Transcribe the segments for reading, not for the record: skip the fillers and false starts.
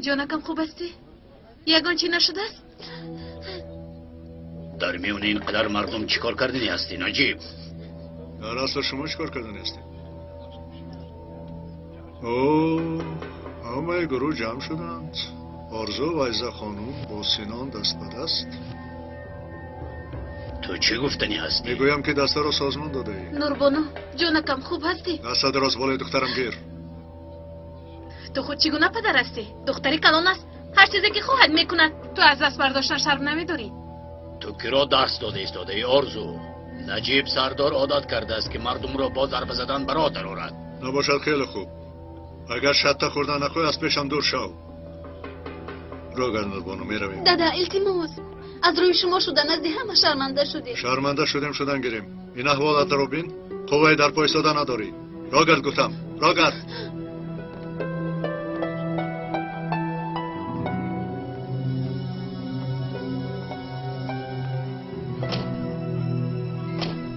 Ҷонакам, хуб ҳастӣ? Ягон чӣ нашудааст? Дар миёни ин қадар мардум чӣ кор кардани ҳастӣ, Наҷиб? Дар асл шумо чӣ кор кардани ҳастед? О, ҳамаи гурӯҳ ҷамъ шуданд. Орзу ва Айза хонум бо Синон даст ба даст. Ту чӣ гуфтанӣ ҳастӣ? Мегӯям ки дастаро созмон додаӣ. Нурбону, ҷонакам, хуб ҳастӣ? Дастат рост болои духтарам гир. Ту худ чӣ гуна падар ҳастӣ? Духтари калон аст, ҳар чизе ки хоҳад мекунад. Ту аз даст бардоштан шарм намедорӣ? Ту киро дарс дода истодаӣ, Орзу? Наҷиб сардор одат кардааст ки мардумро бо зарба задан ба роҳ дарорад. Набошад, хеле хуб. Агар шатта хӯрдан нахоҳӣ, аз пешам дур шав. Рогар, Нурбону, меравем. Дада, илтимос, аз рӯи шумо шуда назди ҳама шарманда шудем. Шарманда шудем, шудан гирем. Ин аҳволатро бин, қувваи дар по истода надорӣ. Рогард гуфтам, рогард.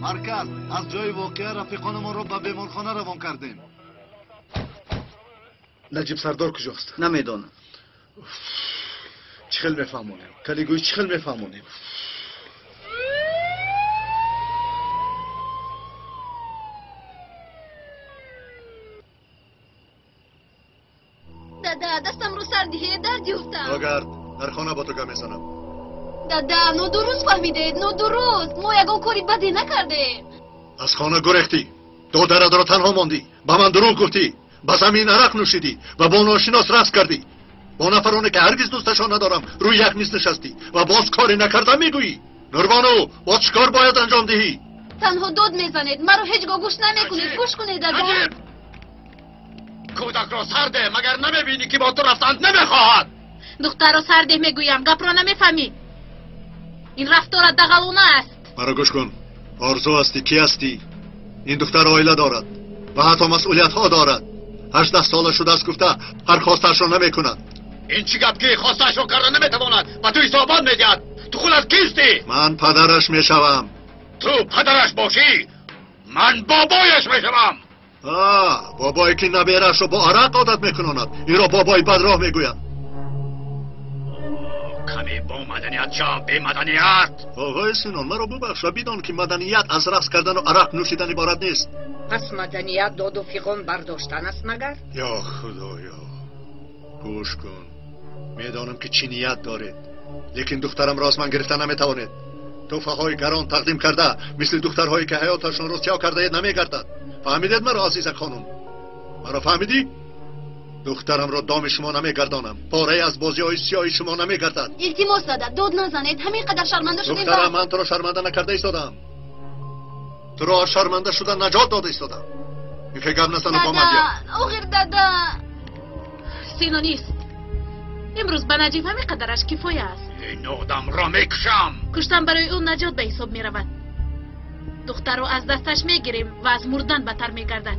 Марказ, аз ҷои воқеа рафиқонамонро ба беморхона равон кардем. Наҷиб сардор куҷост? Намедонам. Чӣ хел мефаҳмонем? Калигӯй, чӣ хел мефаҳмонем? Дада, дастамро сар диҳед, дард ёфтам. Рогард, дар хона бо ту гап мезанам. Дада, нодуруст фаҳмидед, нодуруст. Мо ягон кори баде накардем. Аз хона гурехтӣ, додаратро танҳо мондӣ, ба ман дурӯғ гуфтӣ, ба замин арақ нӯшидӣ ва бо ношинос рақс кардӣ. Бо нафароне ки ҳаргиз дӯсташон надорам рӯи як миз нишастӣ ва боз коре накарда мегӯӣ. Нурбону, боз чӣ кор бояд анҷом диҳӣ? Танҳо дод мезанед, маро ҳеҷ гоҳ гӯш намекунед. Гӯш кунед, дада. Кӯдакро сарде, магар намебинӣ ки бо ту рафтан намехоҳад? Духтарро сардеҳ мегӯям, гапро намефаҳмӣ. Ин рафторат дағалона аст. Маро гӯш кун. Орзу ҳастӣ, кӣ ҳастӣ? Ин духтар оила дорад ва ҳатто масъулиятҳо дорад. 18 сола шудааст гуфта ҳар хостаашро намекунад. Ин чӣ гап ки хостаашро карда наметавонад ва ту ҳисобот медиҳад? Ту худат кистӣ? Ман падараш мешавам. Ту падараш бошӣ, ман бобояш мешавам. Бобое ки набераашро бо арақ одат мекунонад, инро бобои бадроҳ мегӯяд. Каме бо маданият шав, бемаданият. Оғои Синон, маро бубахш ва бидон ки маданият аз рақс кардану арақ нӯшидан иборат нест. Пас маданият доду фиғон бардоштан аст магар? Ё худоё, гӯш кун. Медонам ки чӣ ният доред, лекин духтарамро аз ман гирифта наметавонед. Тӯҳфаҳои гарон тақдим карда мисли духтарҳое ки ҳаёташонро сиёҳ кардаед намегардад. Фаҳмидед маро, азиза хонум? Маро фаҳмидӣ? Духтарамро доми шумо намегардонам. Порае аз бозиҳои сиёҳи шумо намегардад. Илтимос, дада, дод назанед. Ҳамин қадар шарманда шудем. Духтарам, ман туро шарманда накарда истодам. Туро аз шарманда шудан наҷот дода истодам. Ихе гап назану бо ман биё. Охир, дада. Синонист. Имрӯз ба Наҷиб ҳамин қадараш кифоя аст. Ин одамро мекушам. Куштан барои ӯ наҷот ба ҳисоб меравад. Духтарро аз дасташ мегирем ва аз мурдан баттар мегардад.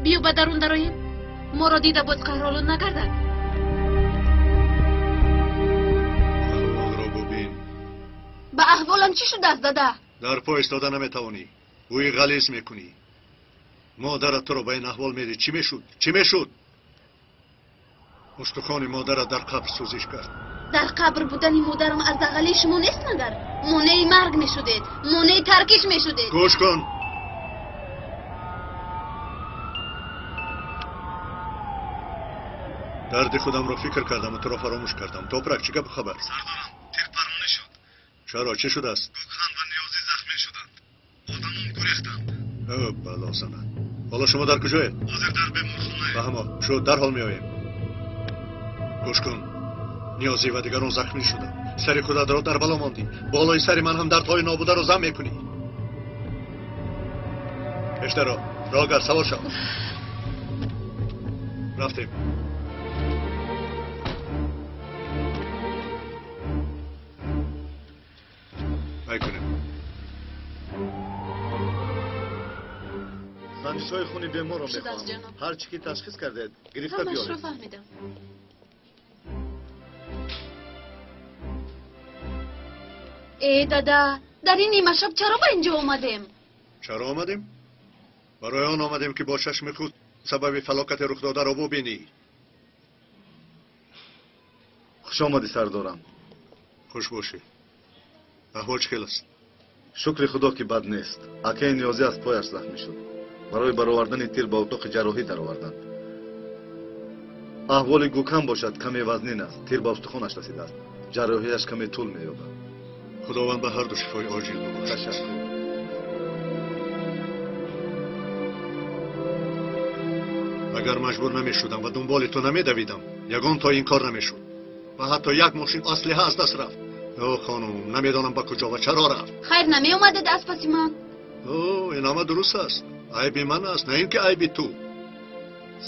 Биё ба дарун дароем. Моро дида боз қаҳролун нагардад. Аҳволро бубин. Ба аҳволам чӣ шудааст, дада? Дар по истода наметавонӣ. Бӯи ғализ мекунӣ. Модарат туро ба ин аҳвол медид. Чӣ мешуд? Чӣ мешуд? Устухони модарат дар қабр сӯзиш кард. Дар қабр будани модарам аз дағалии шумо нест магар? Монеи марг мешудед, монеи таркиш мешудед. Гӯш кун. Дарди худамро фикр кардам ва туро фаромӯш кардам. Топрак, чӣ гапу хабар? Сардорам, тирпаронӣ шуд. Чаро, чӣ шудааст? Гӯкхан ва Ниёзӣ захмӣ шуданд. Одамон гурехтанд. Ӯ, бало занад. Ҳоло шумо дар куҷоед? Ҳозир дар беморхонаем. Фаҳмо, шуд, дарҳол меоем. Гӯш кун. Ниёзӣ ва дигарон захмӣ шуданд. Сари худатро дар бало мондӣ. Болои сари ман ҳам дардҳои нобударо зам мекунӣ. Пештаро, рогар, савор шав. Рафтем. Ай кунем. Санҷишҳои хуни беморро мехоҳам. Ҳар чӣ ки ташхис кардед, гирифта биёред. Ҳамашро фаҳмидам. Э, дада, дар ин нимашаб чаро ба инҷо омадем? Чаро омадем? Барои он омадем ки бо чашми худ сабаби фалокати рухдодаро бубинӣ. Хуш омадӣ, сардорам. Хуш бошӣ. Аҳвол чӣ хел аст? Шукри Худо ки бад нест. Акаи Ниёзӣ аз пояш захмӣ шуд. Барои баровардани тир ба утоқи ҷарроҳӣ дароварданд. Аҳволи Гукан бошад каме вазнин аст. Тир ба устухонаш расидааст. Ҷарроҳияш каме тӯл меёбад. Худованд ба ҳар ду шифои оҷил бибахшад. Ташаккур. Агар маҷбур намешудам ва дунболи ту намедавидам, ягон то ин кор намешуд. Ва ҳатто як мошин аслиҳа аз даст рафт. О, хонум, намедонам ба куҷо ва чаро рафт. Хайр, намеомадед аз паси ман. О, ин ҳама дуруст аст. Айби ман аст, на ин ки айби ту.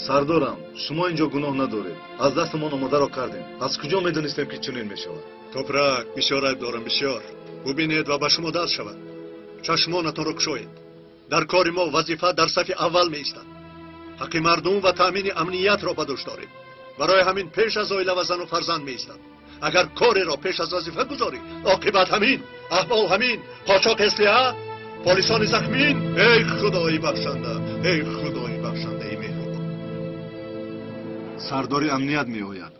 Сардорам, шумо инҷо гуноҳ надоред. Аз дастамон омодаро кардем. Аз куҷо медонистем ки чунин мешавад? Топрак, бисёр айб дорам, бисёр. Бубинед ва ба шумо дарс шавад. Чашмонатонро кушоед. Дар кори мо вазифа дар сафи аввал меистад. Ҳаққи мардум ва таъмини амниятро ба дӯш дорем. Барои ҳамин пеш аз оила ва зану фарзанд меистад. Агар кореро пеш аз вазифа гузорӣ, оқибат ҳамин, аҳвол ҳамин, қочоқи аслиҳа, полисони захмин. Эй Худои бахшанда, эй Худои бахшандаи меҳрубон. Сардори амният меояд.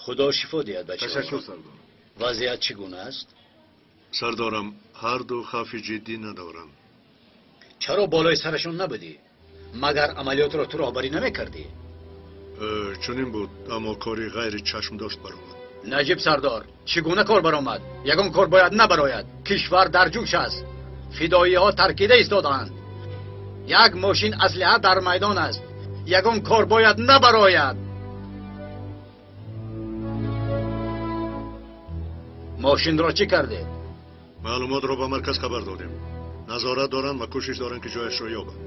Худо шифо диҳад, бачаҳо. Ташаккур, сардор. Вазъият чӣ гуна аст? Сардорам, ҳар ду хавфи ҷиддӣ надоранд. Чаро болои сарашон набудӣ? Магар амалиётро ту роҳбарӣ намекардӣ? Чунин буд, аммо кори ғайри чашмдошт баромад. Наҷиб сардор, чӣ гуна кор баромад? Ягон кор бояд набарояд. Кишвар дар ҷӯш аст. Фидоиҳо таркида истодаанд. Як мошин аслиҳа дар майдон аст. Ягон кор бояд набарояд. Мошинро чӣ кардед? Маълумотро ба марказ хабар додем. Назорат доранд ва кӯшиш доранд ки ҷояшро ёбанд.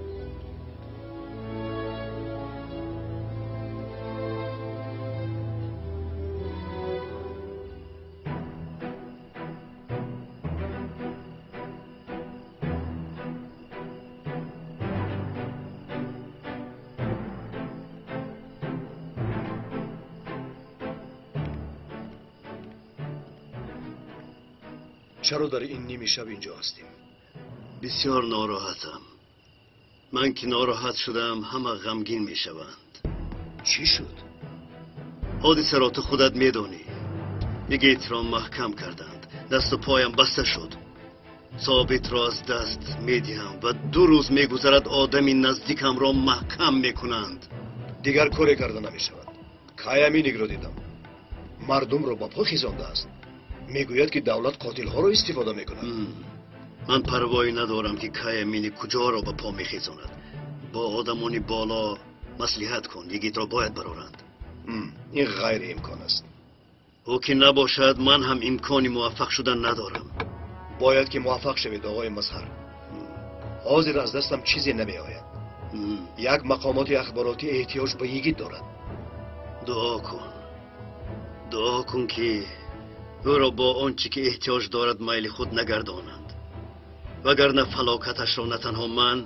Чаро дар ин ними шаб инҷо ҳастем? Бисёр нороҳатам. Ман ки нороҳат шудам, ҳама ғамгин мешаванд. Чӣ шуд? Ҳодисаро ту худат медонӣ. Йигитро маҳкам карданд. Дасту поям баста шуд. Собитро аз даст медиҳам ва 2 рӯз мегузарад, одами наздикамро маҳкам мекунанд. Дигар коре карда намешавад. Каяминигро дидам. Мардумро ба по хизондааст. Мегӯяд ки давлат қотилҳоро истифода мекунад. Ман парвоӣ надорам ки Каямини куҷоро ба по мехезонад. Бо одамони боло маслиҳат кун, йигитро бояд бароранд. Ин ғайриимкон аст. Ӯ ки набошад, ман ҳам имкони муваффақ шудан надорам. Бояд ки муваффақ шавед, оғои Мазҳар. Ҳозир аз дастам чизе намеояд. Як мақомоти ахборотӣ эҳтиёҷ ба йигит дорад. Дуо кун, дуо кун ки ӯро бо он чӣ ки эҳтиёҷ дорад майли худ нагардонанд. Вагарна фалокаташро на танҳо ман,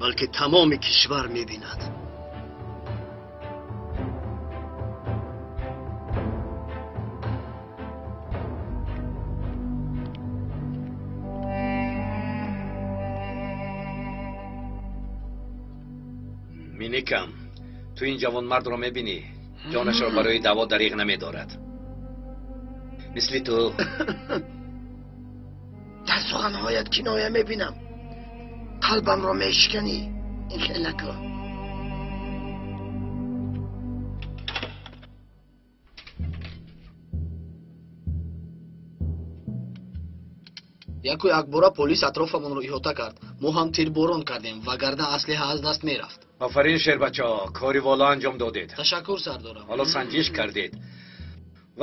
балки тамоми кишвар мебинад. Миникам, ту ин ҷавонмардро мебинӣ? Ҷонашро барои даъво дариғ намедорад. Мисли ту. Дар суханҳоят киноя мебинам. Қалбамро мешиканӣ. Ин хел накун. Яку якбора полис атрофамонро иҳота кард. Мо ҳам тирборон кардем, вагарна аслиҳа аз даст мерафт. Офарин, шербачаҳо, кори воло анҷом додед. Ташаккур, сардорам. Ҳоло санҷиш кардед.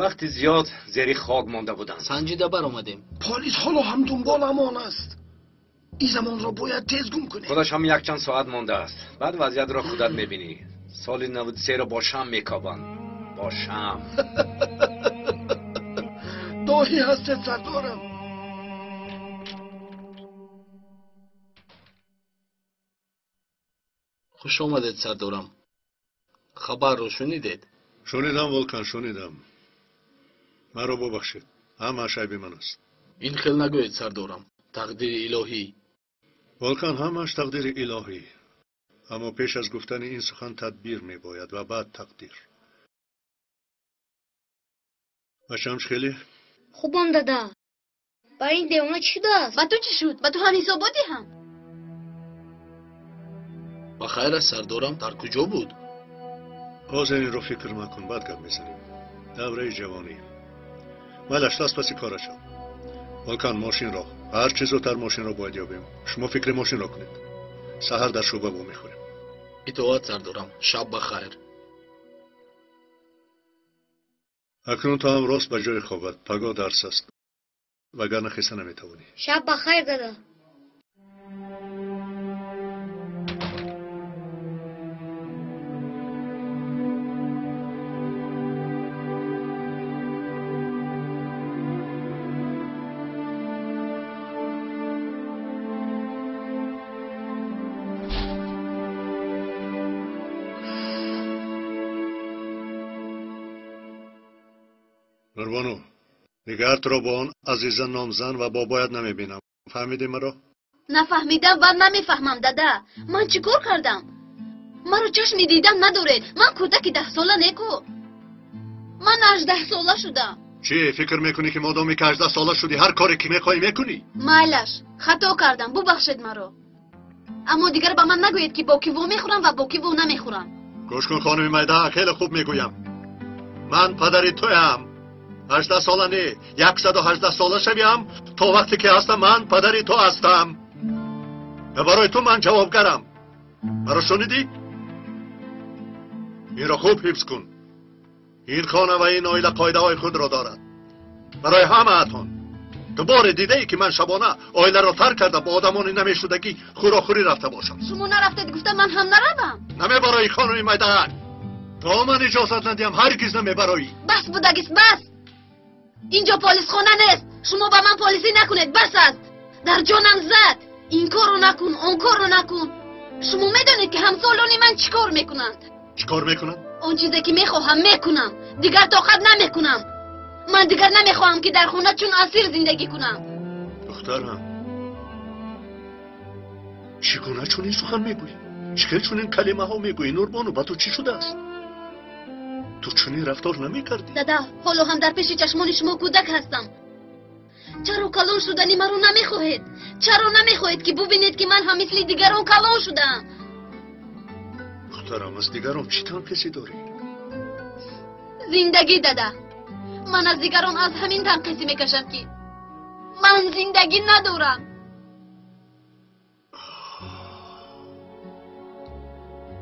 Вақти зиёд зери хок монда буданд. Санҷида баромадем. Полис ҳоло ҳам дунболамон аст. Ин замонро бояд тез гум кунем. Худаш ҳам якчанд соат мондааст. Баъд вазъиятро худат мебинӣ. Соли 93-ро бо шам мекобанд. Бо шам. Доҳӣ ҳастед, сардорам. Хуш омадед, сардорам. Хабарро шунидед? Шунидам, Волкан, шунидам. Маро бубахшед, ҳамааш айби ман аст. Ин хел нагӯед, сардорам. Тақдири илоҳӣ. Волкан ҳамааш тақдири илоҳӣ. Аммо пеш аз гуфтани ин сухан тадбир мебояд ва баъд тақдир. Бачаам чӣ хеле? Хубам дада. Ба ин девона чӣ шудааст? Ба ту чӣ шуд? Ба ту ҳам ҳисобот диҳам? Ба хайр аст сардорам, дар куҷо буд? Ҳозир инро фикр макун, баъд гап мезанем. Давраи ҷавонӣ. Майлаш, даст паси кора шав. Волкан, мошинро. Ҳар чӣ зудтар мошинро бояд ёбем. Шумо фикри мошинро кунед. Саҳар дар шӯъба вомехӯрем. Итоат сардорам, шаб ба хайр. Акнун ту ҳам рост ба ҷои хобат. Пагоҳ дарс аст. Вагарна хеста наметавонӣ. Шаб ба хайр дада. Нурбону, дигар туро бо он азиза номзан ва бобоят намебинам. Фаҳмидӣ маро? Нафаҳмидам ва намефаҳмам дада. Ман чӣ кор кардам? Маро чашми дидан надоред. Ман кӯдаки 10-сола неку. Ман 18-сола шудам. Чӣ фикр мекунӣ ки модоме ки 18-сола шудӣ ҳар коре ки мехоҳӣ мекунӣ? Майлаш, хато кардам, бубахшед маро. Аммо дигар ба ман нагӯед ки бо кӣ вомехӯрам ва бо кӣ во намехӯрам. Гӯш кун хонуми майда, хеле хуб мегӯям. Ман падари туям. 18 сола не, 118 сола шавиам, то вақте ки ҳастам ман падари ту ҳастам. Ва барои ту ман ҷавобгарам. Маро шунидӣ? Инро хуб ҳифз кун. Ин хона ва ин оила қоидаҳои худро дорад. Барои ҳамаатон. Ту боре дидаӣ ки ман шабона оиларо тарк карда бо одамони намешудагӣ хӯрохӯрӣ рафта бошам. Шумо нарафтед гуфта ман ҳам наравам. Намебароӣ хонуми майдаак. То ман иҷозат надиҳам ҳаргиз намебароӣ. Бас будагист, бас! Инҷо полисхона нест. Шумо ба ман полисӣ накунед, бас аст. Дар ҷонам зад. Ин корро накун, он корро накун. Шумо медонед ки ҳамсолони ман чӣ кор мекунанд? Чӣ кор мекунанд? Он чизе ки мехоҳам мекунам. Дигар тоқат намекунам. Ман дигар намехоҳам ки дар хона чун асир зиндагӣ кунам. Духтарам, чӣ гуна чунин сухан мегӯӣ? Чӣ хел чунин калимаҳо мегӯӣ? Нурбону, ба ту чӣ шудааст? Ту чунин рафтор намекардӣ? Дада, ҳоло ҳам дар пеши чашмони шумо кӯдак ҳастам. Чаро калон шудани маро намехоҳед? Чаро намехоҳед ки бубинед ки ман ҳам мисли дигарон калон шудаам? Духтарам, аз дигарон чӣ танқисӣ дорӣ? Зиндагӣ, дада. Ман аз дигарон аз ҳамин танқисӣ мекашам ки ман зиндагӣ надорам.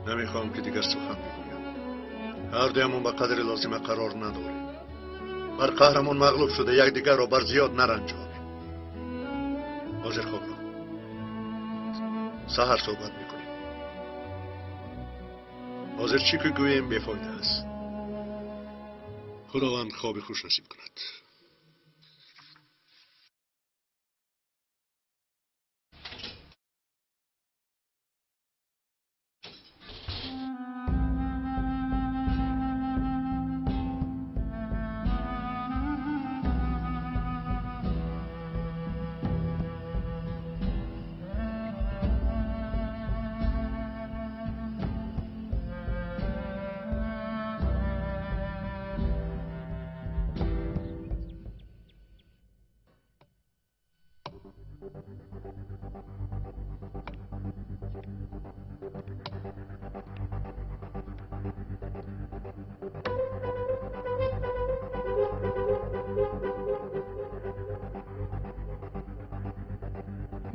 Намехоҳам ки дигар сухан бигӯям. Ҳар дуямон ба қадри лозима қарор надорем. Бар қаҳрамон мағлуб шуда якдигарро бар зиёд наранҷонем. Ҳозир хоб рав. Саҳар суҳбат мекунем. Ҳозир чӣ ки гӯем бефоида аст. Худованд хоби хуш насиб кунад.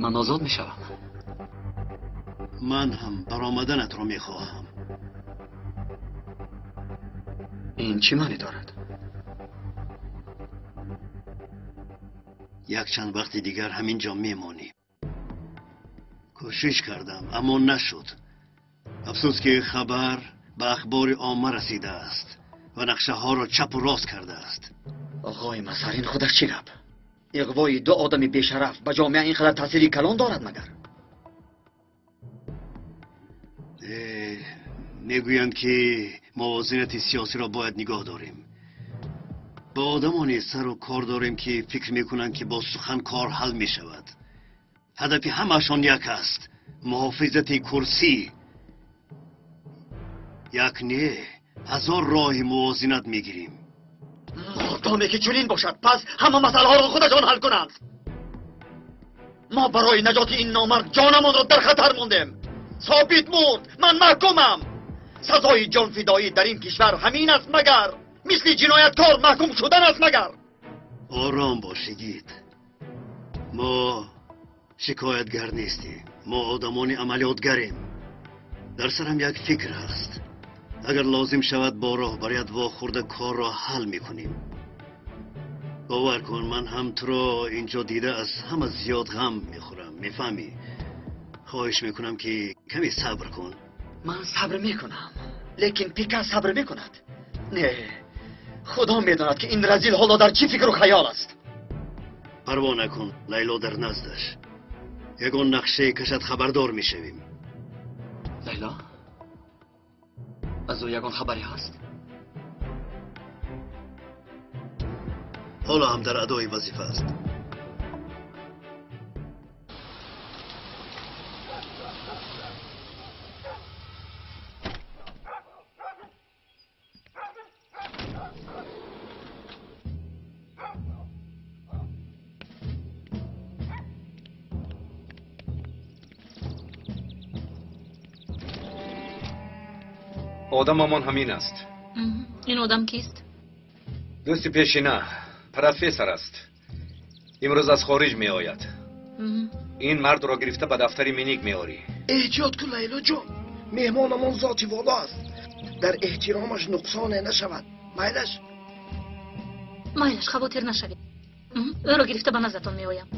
Ман озод мешавам. Ман ҳам баромаданатро мехоҳам. Ин чӣ маъне дорад? Якчанд вақти дигар ҳамин ҷо мемонӣ. Кӯшиш кардам, аммо нашуд. Афсӯс ки хабар ба ахбори омма расидааст ва нақшаҳоро чапу рост кардааст. Оғои Мазҳар, ин худаш чӣ гап? Иғвои ду одами бешараф ба ҷомеа ин қадар таъсири калон дорад магар? Мегӯянд ки мувозинати сиёсиро бояд нигоҳ дорем. Ба одамоне сару кор дорем ки фикр мекунанд ки бо сухан кор ҳал мешавад. Ҳадафи ҳамаашон як аст: муҳофизати курсӣ. Як не, ҳазор роҳи мувозинат мегирем. Модоме ки чунин бошад, пас ҳама масъалаҳоро худашон ҳал кунанд. Мо барои наҷоти ин номард ҷонамонро дар хатар мондем. Собит мурд, ман маҳкумам. Сазои ҷонфидоӣ дар ин кишвар ҳамин аст магар? Мисли ҷинояткор маҳкум шудан аст магар? Ором бош, йигит. Мо шикоятгар нестем. Мо одамони амалиётгарем. Дар сарам як фикр ҳаст. Агар лозим шавад, бо роҳбарият вохӯрда корро ҳал мекунем. Бовар кун, ман ҳам туро инҷо дида аз ҳама зиёд ғам мехӯрам, мефаҳмӣ? Хоҳиш мекунам ки каме сабр кун. Ман сабр мекунам, лекин Пикас сабр мекунад? Не, худо медонад ки ин разил ҳоло дар чӣ фикру хаёл аст. Парво накун, Лайло дар наздаш. Ягон нақшае кашад, хабардор мешавем. Лайло? Аз ӯ ягон хабаре ҳаст? Ҳоло ҳам дар адои вазифа аст. Одамамон ҳамин аст. Ин одам кист? Дӯсти пешина, профессор аст. Имрӯз аз хориҷ меояд. Ин мардро гирифта ба дафтари Миник меорӣ. Эҳтиёт кун, Лайло ҷон. Меҳмонамон зоти воло аст. Дар эҳтиромаш нуқсоне нашавад. Майлаш? Майлаш, хавотир нашавед. Ӯро гирифта ба наздатон меоям.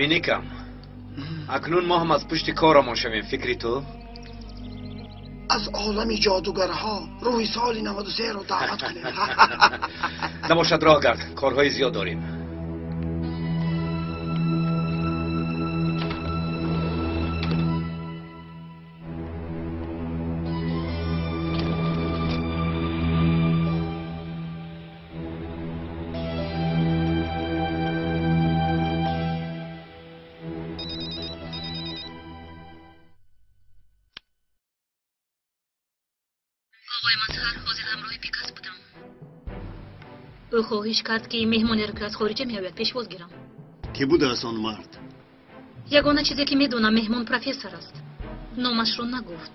Миникам, акнун мо ҳам аз пушти корамон шавем, фикри ту? Аз олами ҷодугарҳо рӯҳи соли 93-ро даъват кунем. Набошад, роҳ гард, корҳои зиёд дорем. Ӯ хоҳиш кард, ки меҳмонеро, ки аз хориҷа меояд, пешвоз гирам. Кӣ будааст он мард? Ягона чизе ки медонам, меҳмон профессор аст. Номашро нагуфт.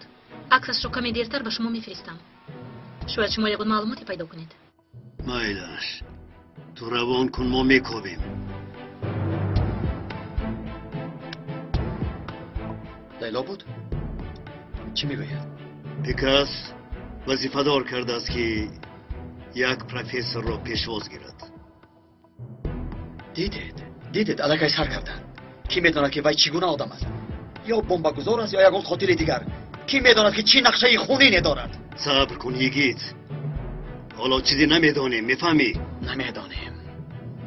Аксашро каме дертар ба шумо мефиристам. Шояд шумо ягон маълумоте пайдо кунед. Майлаш, ту равон кун, мо мекобем. Лайло буд? Чӣ мегӯяд? Пикас вазифадор кардааст, ки як профессорро пешвоз гирад. Дидед, дидед, аллакай сар карданд. Кӣ медонад, ки вай чӣ гуна одам аст? Ё бомбагузор аст, ё ягон қотили дигар. Кӣ медонад, ки чӣ нақшаи хунине дорад? Сабр кун, йигит. Ҳоло чизе намедонем, мефаҳмӣ? Намедонем.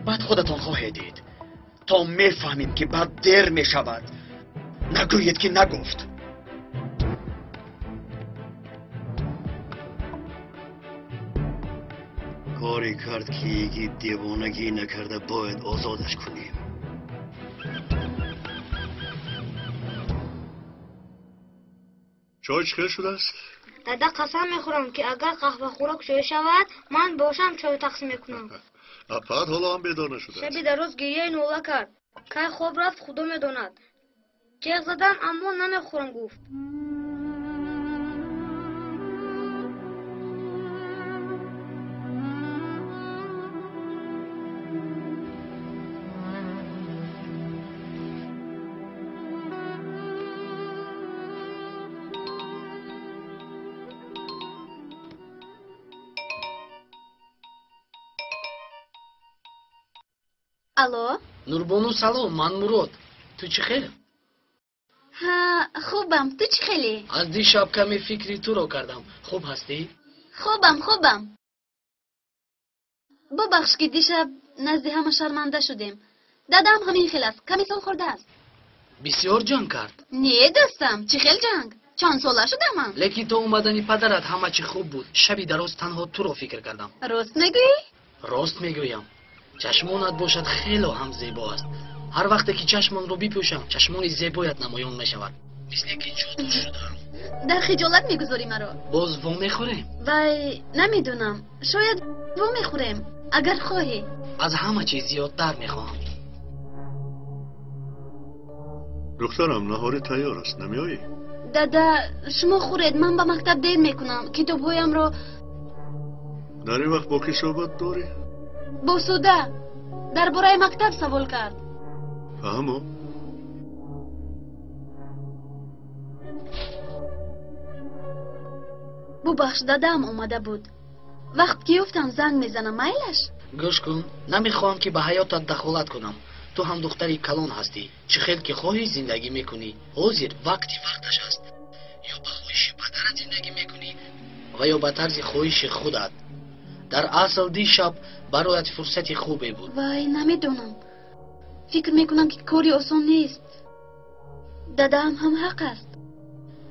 Баъд худатон хоҳед дид. То мефаҳмем, ки баъд дер мешавад. Нагӯед, ки нагуфт. Коре кард, ки йигит девонагӣ накарда, бояд озодаш кунем. Чой чӣ хел шудааст? Дада, қасам мехӯрам, ки агар қаҳвахӯрок шӯй шавад, ман бошам чой тақсим мекунам. Апад ҳоло ҳам бедор нашудааст. Шаби дароз гирияи нола кард. Кай хоб рафт, худо медонад. Ҷеғ задам, аммо намехӯрам, гуфт. Алло? Нурбону, салом, ман Мурод. Ту чӣ хел? Ҳа, хубам. Ту чӣ хеле? Аз дишаб каме фикри туро кардам. Хуб ҳастӣ? Хубам, хубам. Бубахш, ки дишаб назди ҳама шарманда шудем. Дадам ҳамин хел аст, каме солхӯрда аст. Бисёр ҷанг кард. Не, дӯстам, чӣ хел ҷанг? Чанд сола шудам ман? Лекин то омадани падарат ҳама чӣ хуб буд. Шаби дароз танҳо туро фикр кардам. Рост мегӯӣ? Рост мегӯям. Чашмонат бошад хело ҳам зебо аст. Ҳар вақте ки чашмонро бипӯшам, чашмони зебоят намоён мешавад. Мисле ки ҷоду шудам. Дар хиҷолат мегузорӣ маро. Боз вомехӯрем? Вай, намедонам. Шояд вомехӯрем, агар хоҳӣ. Аз ҳама чиз зиёдтар мехоҳам. Духтарам, наҳорӣ тайёр аст, намеоӣ? Дада, шумо хӯред, ман ба мактаб дер мекунам. Китобҳоямро. Дар ин вақт бо кӣ суҳбат дорӣ? Бо Суда. Дар бораи мактаб савол кард. Фаҳмо. Бубахш, дадаам омада буд. Вақт ки ёфтам, занг мезанам, майлаш? Гӯш кун, намехоҳам ки ба ҳаётат дахолат кунам. Ту ҳам духтари калон ҳастӣ. Чӣ хел ки хоҳӣ зиндагӣ мекунӣ. Ҳозир вақти вақташ аст. Ё ба хоҳиши падарат зиндагӣ мекунӣ ва ё ба тарзи хоҳиши худат. Дар асл дишаб бароят фурсати хубе буд. Вай, намедонам. Фикр мекунам, ки кори осон нест. Дадаам ҳам ҳақ аст.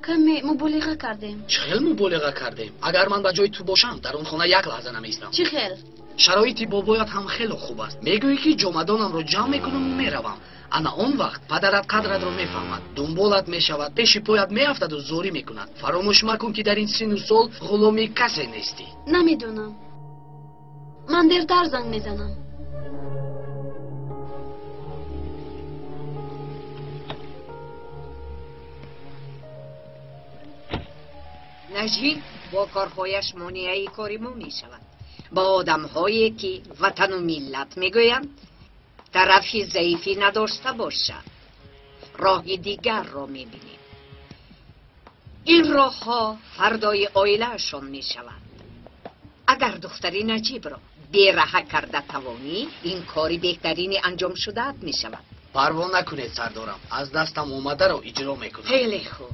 Каме муболиға кардем. Чӣ хел муболиға кардем? Агар ман ба ҷои ту бошам, дар он хона як лаҳза намеистам. Чӣ хел? Шароити бобоят ҳам хело хуб аст. Мегӯӣ, ки ҷомадонамро ҷамъ мекунаму меравам. Ана он вақт падарат қадратро мефаҳмад, дунболат мешавад, пеши поят меафтаду зорӣ мекунад. Фаромӯш макун, ки дар ин сину сол ғуломи касе нестӣ. Намедонам. Ман дертар занг мезанам. Наҷиб бо корҳояш монеаи кори мо мешавад. Ба одамҳое ки ватану миллат мегӯянд, тарафи заифӣ надошта бошад. Роҳи дигарро мебинем. Ин роҳҳо фардои оилаашон мешаванд. Агар духтари Наҷибро бераҳа карда тавонӣ, ин кори беҳтарини анҷомшудаат мешавад. Парво накунед, сардорам. Аз дастам омадаро иҷро мекунам. Хеле хуб.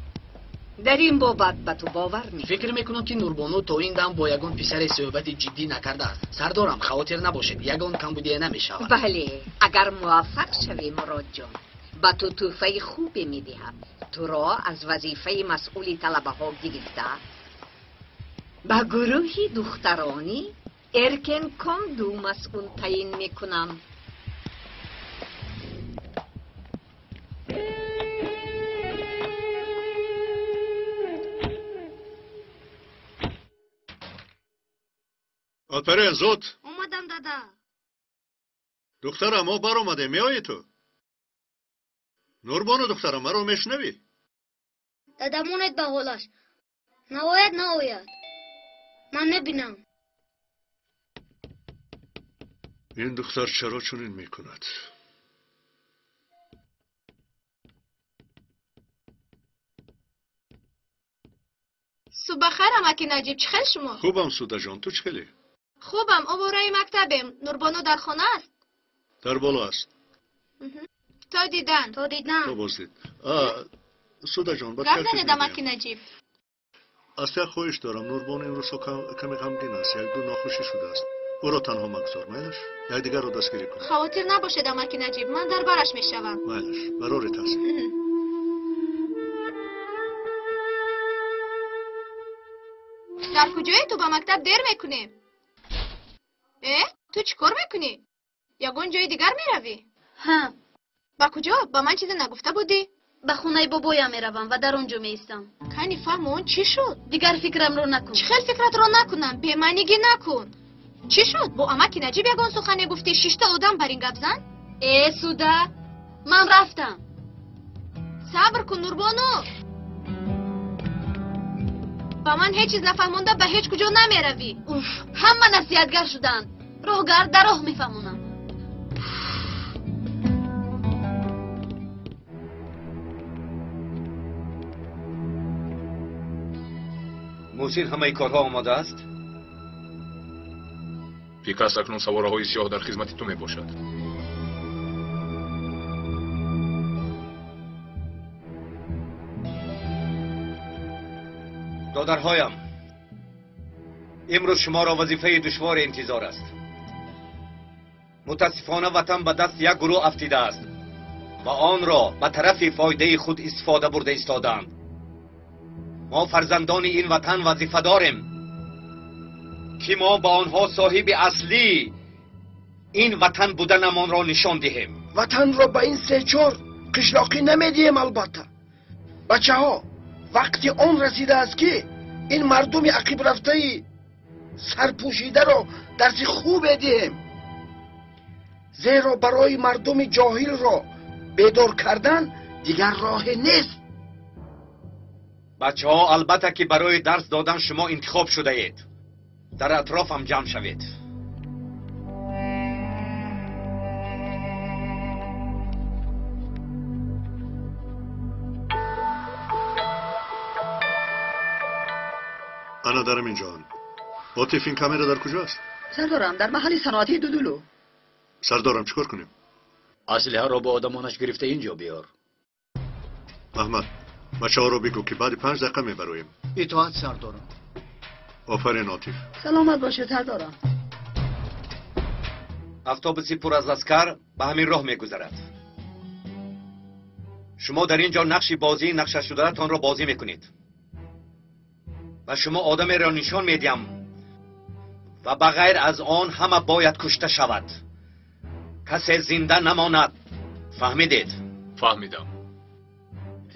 Дар ин бобат ба ту бовар мекунам. Фикр мекунам, ки Нурбону то ин дам бо ягон писаре суҳбати ҷиддӣ накардааст. Сардорам, хавотир набошед, ягон камбудие намешавад. Бале, агар муваффақ шавӣ, Муродҷон, ба ту тӯҳфаи хубе медиҳам. Туро аз вазифаи масъули талабаҳо гирифта ба гурӯҳи духтарони Эркенконду масъул таъин мекунам. Алпарен, зуд! Омадам, дада. Духтарам, мо баромадем, меоӣ ту? Нурбону, духтарам, маро мешунавӣ? Дада, монед ба ҳолаш. Наояд, наояд. Ман мебинам. Ин духтар чаро чунин мекунад? Субҳ бахайр, амаки Наҷиб, чӣ хел шумо? Хубам, Судаҷон, ту чӣ хеле? Хубам, овораи мактабем. Нурбону дар хона аст? Дар боло аст. То дидан. То дидан. То боздид. Судаҷон, ба гап занед, амаки Наҷиб. Аз як хоҳиш дорам, Нурбону имрӯзҳо каме ғамгин аст, якду нохушӣ шудааст. Ӯро танҳо магузор, майлаш? Якдигарро дастгирӣ кунед. Хавотир набошед, амаки Наҷиб, ман дар бараш мешавам. Майлаш, барори таҳсил. Дар куҷое ту ба мактаб дер мекунӣ? Э, ту чӣ кор мекунӣ? Ягон ҷои дигар меравӣ? Ҳа. Ба куҷо? Ба ман чизе нагуфта будӣ? Ба хонаи бобоям меравам ва дар он ҷо меистам. Кани фаҳм, он чӣ шуд? Дигар фикрамро накун. Чӣ хел фикратро накунам? Бемаънигӣ накун. Чӣ шуд? Бо амаки Наҷиб ягон сухане гуфтӣ? Шишта одам бар ин гап зан? Э, Суда, ман рафтам. Сабр кун, Нурбону. Ба ман ҳеҷ чиз нафаҳмонда ба ҳеҷ куҷо намеравӣ. Уф, ҳама насиҳатгар шуданд. Роҳгард дар роҳ мефаҳмонам. Муҳсин, ҳамаи корҳо омода аст? Пикас акнун савораҳои сиёҳ дар хизмати ту мебошад. Додарҳоям, имрӯз шуморо вазифаи душвори интизор аст. Мутаассифона ватан ба даст як гурӯҳ афтидааст ва онро ба тарафи фоидаи худ истифода бурда истодаанд. Мо фарзандони ин ватан вазифа дорем, ки мо ба онҳо соҳиби аслии ин ватан буданамонро нишон диҳем. Ватанро ба ин се-чор қишлоқӣ намедиҳем албатта. Бачаҳо, вақти он расидааст, ки ин мардуми ақибрафтаи сарпӯшидаро дарси хубе диҳем. Зеро барои мардуми ҷоҳилро бедор кардан дигар роҳе нест. Бачаҳо, албатта ки барои дарс додан шумо интихоб шудаед. Дар атрофам ҷамъ шавед. Ана дар ҳамин ҷоанд. Отиф, ин камера дар куҷоаст? Сардорам, дар маҳалли саноатии Дудулу. Сардорам, чӣ кор кунем? Аслиҳаро бо одамонаш гирифта инҷо биёр. Аҳмад, бачаҳоро бигӯ, ки баъди 5 дақиқа мебароем. Итоат, сардорам. Офарин, Отиф. Саломат бошед, сардорам. Автобуси пур аз аскар ба ҳамин роҳ мегузарад. Шумо дар ин ҷо нақши бозии нақшашудаатонро бозӣ мекунед ва шумо одамеро нишон медиҳам ва ба ғайр аз он ҳама бояд кушта шавад. Касе зинда намонад. Фаҳмидед? Фаҳмидам.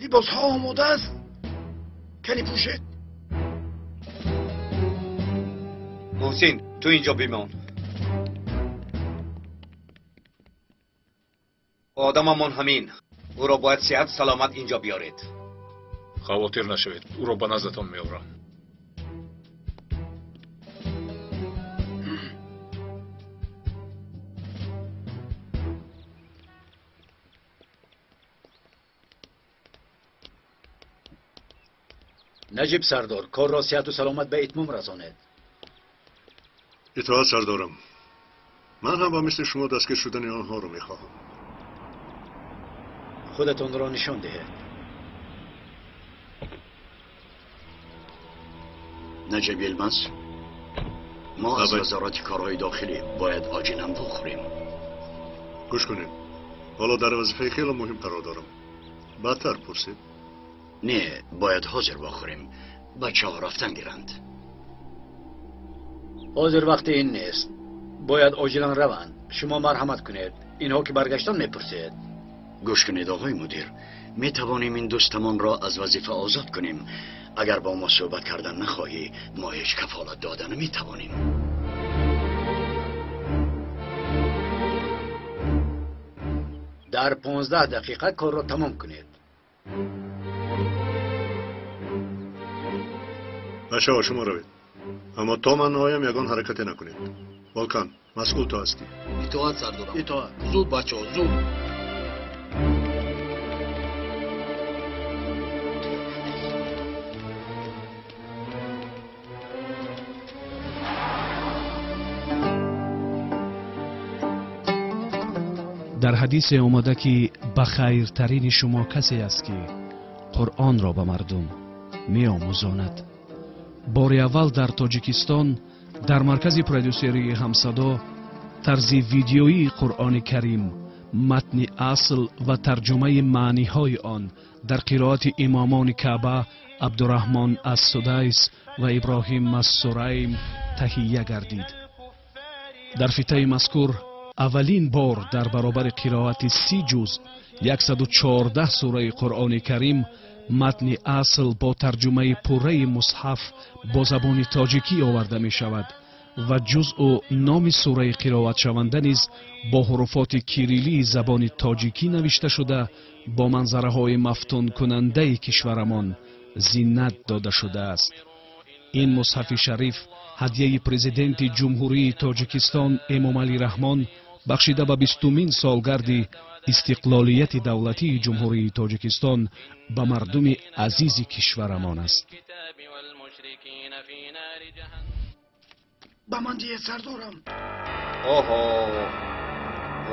Либосҳо омода аст, кани пӯшед. Муҳсин, ту инҷо бимон. Одамамон ҳамин. Ӯро бояд сиҳату саломат инҷо биёред. Хавотир нашавед, ӯро ба наздатон меорам. Наҷиб сардор, корро сиҳату саломат ба итмом расонед. Итоат, сардорам. Ман ҳам ба мисли шумо дастгир шудани онҳоро мехоҳам. Худатонро нишон диҳед. Наҷиб Йилмаз, мо аз вазорати корҳои дохилӣ, бояд оҷилан вохӯрем. Гӯш кунед, ҳоло дар вазифаи хеле муҳим қарор дорам. Баъдтар пурсед. Не, бояд ҳозир вохӯрем. Бачаҳо рафтан гиранд. Ҳозир вақти ин нест, бояд оҷилан раванд. Шумо марҳамат кунед, инҳо ки баргаштан мепурсед. Гӯш кунед, оғои мудир, метавонем ин дӯстамонро аз вазифа озод кунем. Агар бо мо суҳбат кардан нахоҳӣ, мо ҳеҷ кафолат дода наметавонем. Дар 15 дақиқа корро тамом кунед. Бачаҳо, шумо равед, аммо то ман наоям ягон ҳаракате накунед. Волкан, масъул ту ҳастӣ. Итоат, сардорам. Итоат. Зуд, бачаҳо, зуд. Дар ҳадисе омада, ки ба хайртарини шумо касе аст, ки Қуръонро ба мардум меомӯзонад. Бори аввал дар Тоҷикистон дар маркази продюсерии Ҳамсадо тарзи видеоии Қуръони Карим, матни асл ва тарҷумаи маъниҳои он дар қироати имомони Каъба Абдураҳмон Ассудайс ва Иброҳим Ассурайм таҳия гардид. Дар фитаи мазкур аввалин бор дар баробари қироати 30 ҷузъ, 114 сураи Қуръони Карим, матни асл бо тарҷумаи пурраи мусҳаф бо забони тоҷикӣ оварда мешавад ва ҷузъу номи сураи қироатшаванда низ бо ҳуруфоти кириллии забони тоҷикӣ навишта шуда, бо манзараҳои мафтункунандаи кишварамон зинат дода шудааст. Ин мусҳафи шариф ҳадияи Президенти Ҷумҳурии Тоҷикистон Эмомалӣ Раҳмон бахшида ба 20-умин солгарди истиқлолияти давлатии Ҷумҳурии Тоҷикистон ба мардуми азизи кишварамон аст. Ба ман диҳед, сардорам. Оҳо,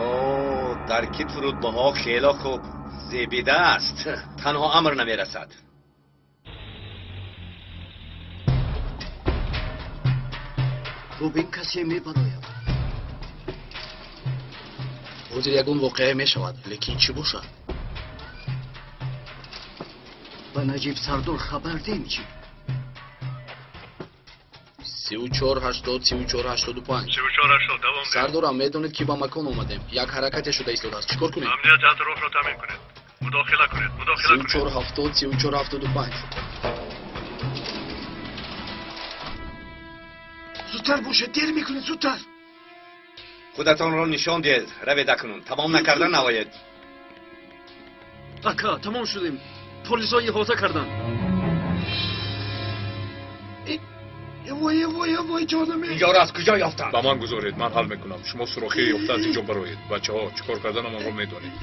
о, дар китфу рутбаҳо хело хуб зебида аст. Танҳо амр намерасад. Бубин, касе мебарояд. Ҳозир ягон воқеа мешавад, лекин чӣ бошад? Ба Наҷиб Сардор хабар дем чӣ? 34 80 34 85. 34 80 давом диҳед. Сардорам, медонед ки ба макон омадем. Як ҳаракате шуда истодааст. Чӣ кор кунем? Амнияти атрофро таъмин кунед. Мудохила кунед, мудохила кунед. 34 70 34 75. Зудтар бошед, дер мекунед, зудтар. Худатонро нишон диҳед, равед акнун. Тамом накарда наоед. Ака, тамом шудем. Полисҳо иҳота карданд. Вой, вой, вой, ҷонам. Инҷоро аз куҷо ёфтанд? Ба ман гузоред, ман ҳал мекунам. Шумо сурохие ёфта аз инҷо бароед. Бачаҳо, чӣ кор карданамонро медонед.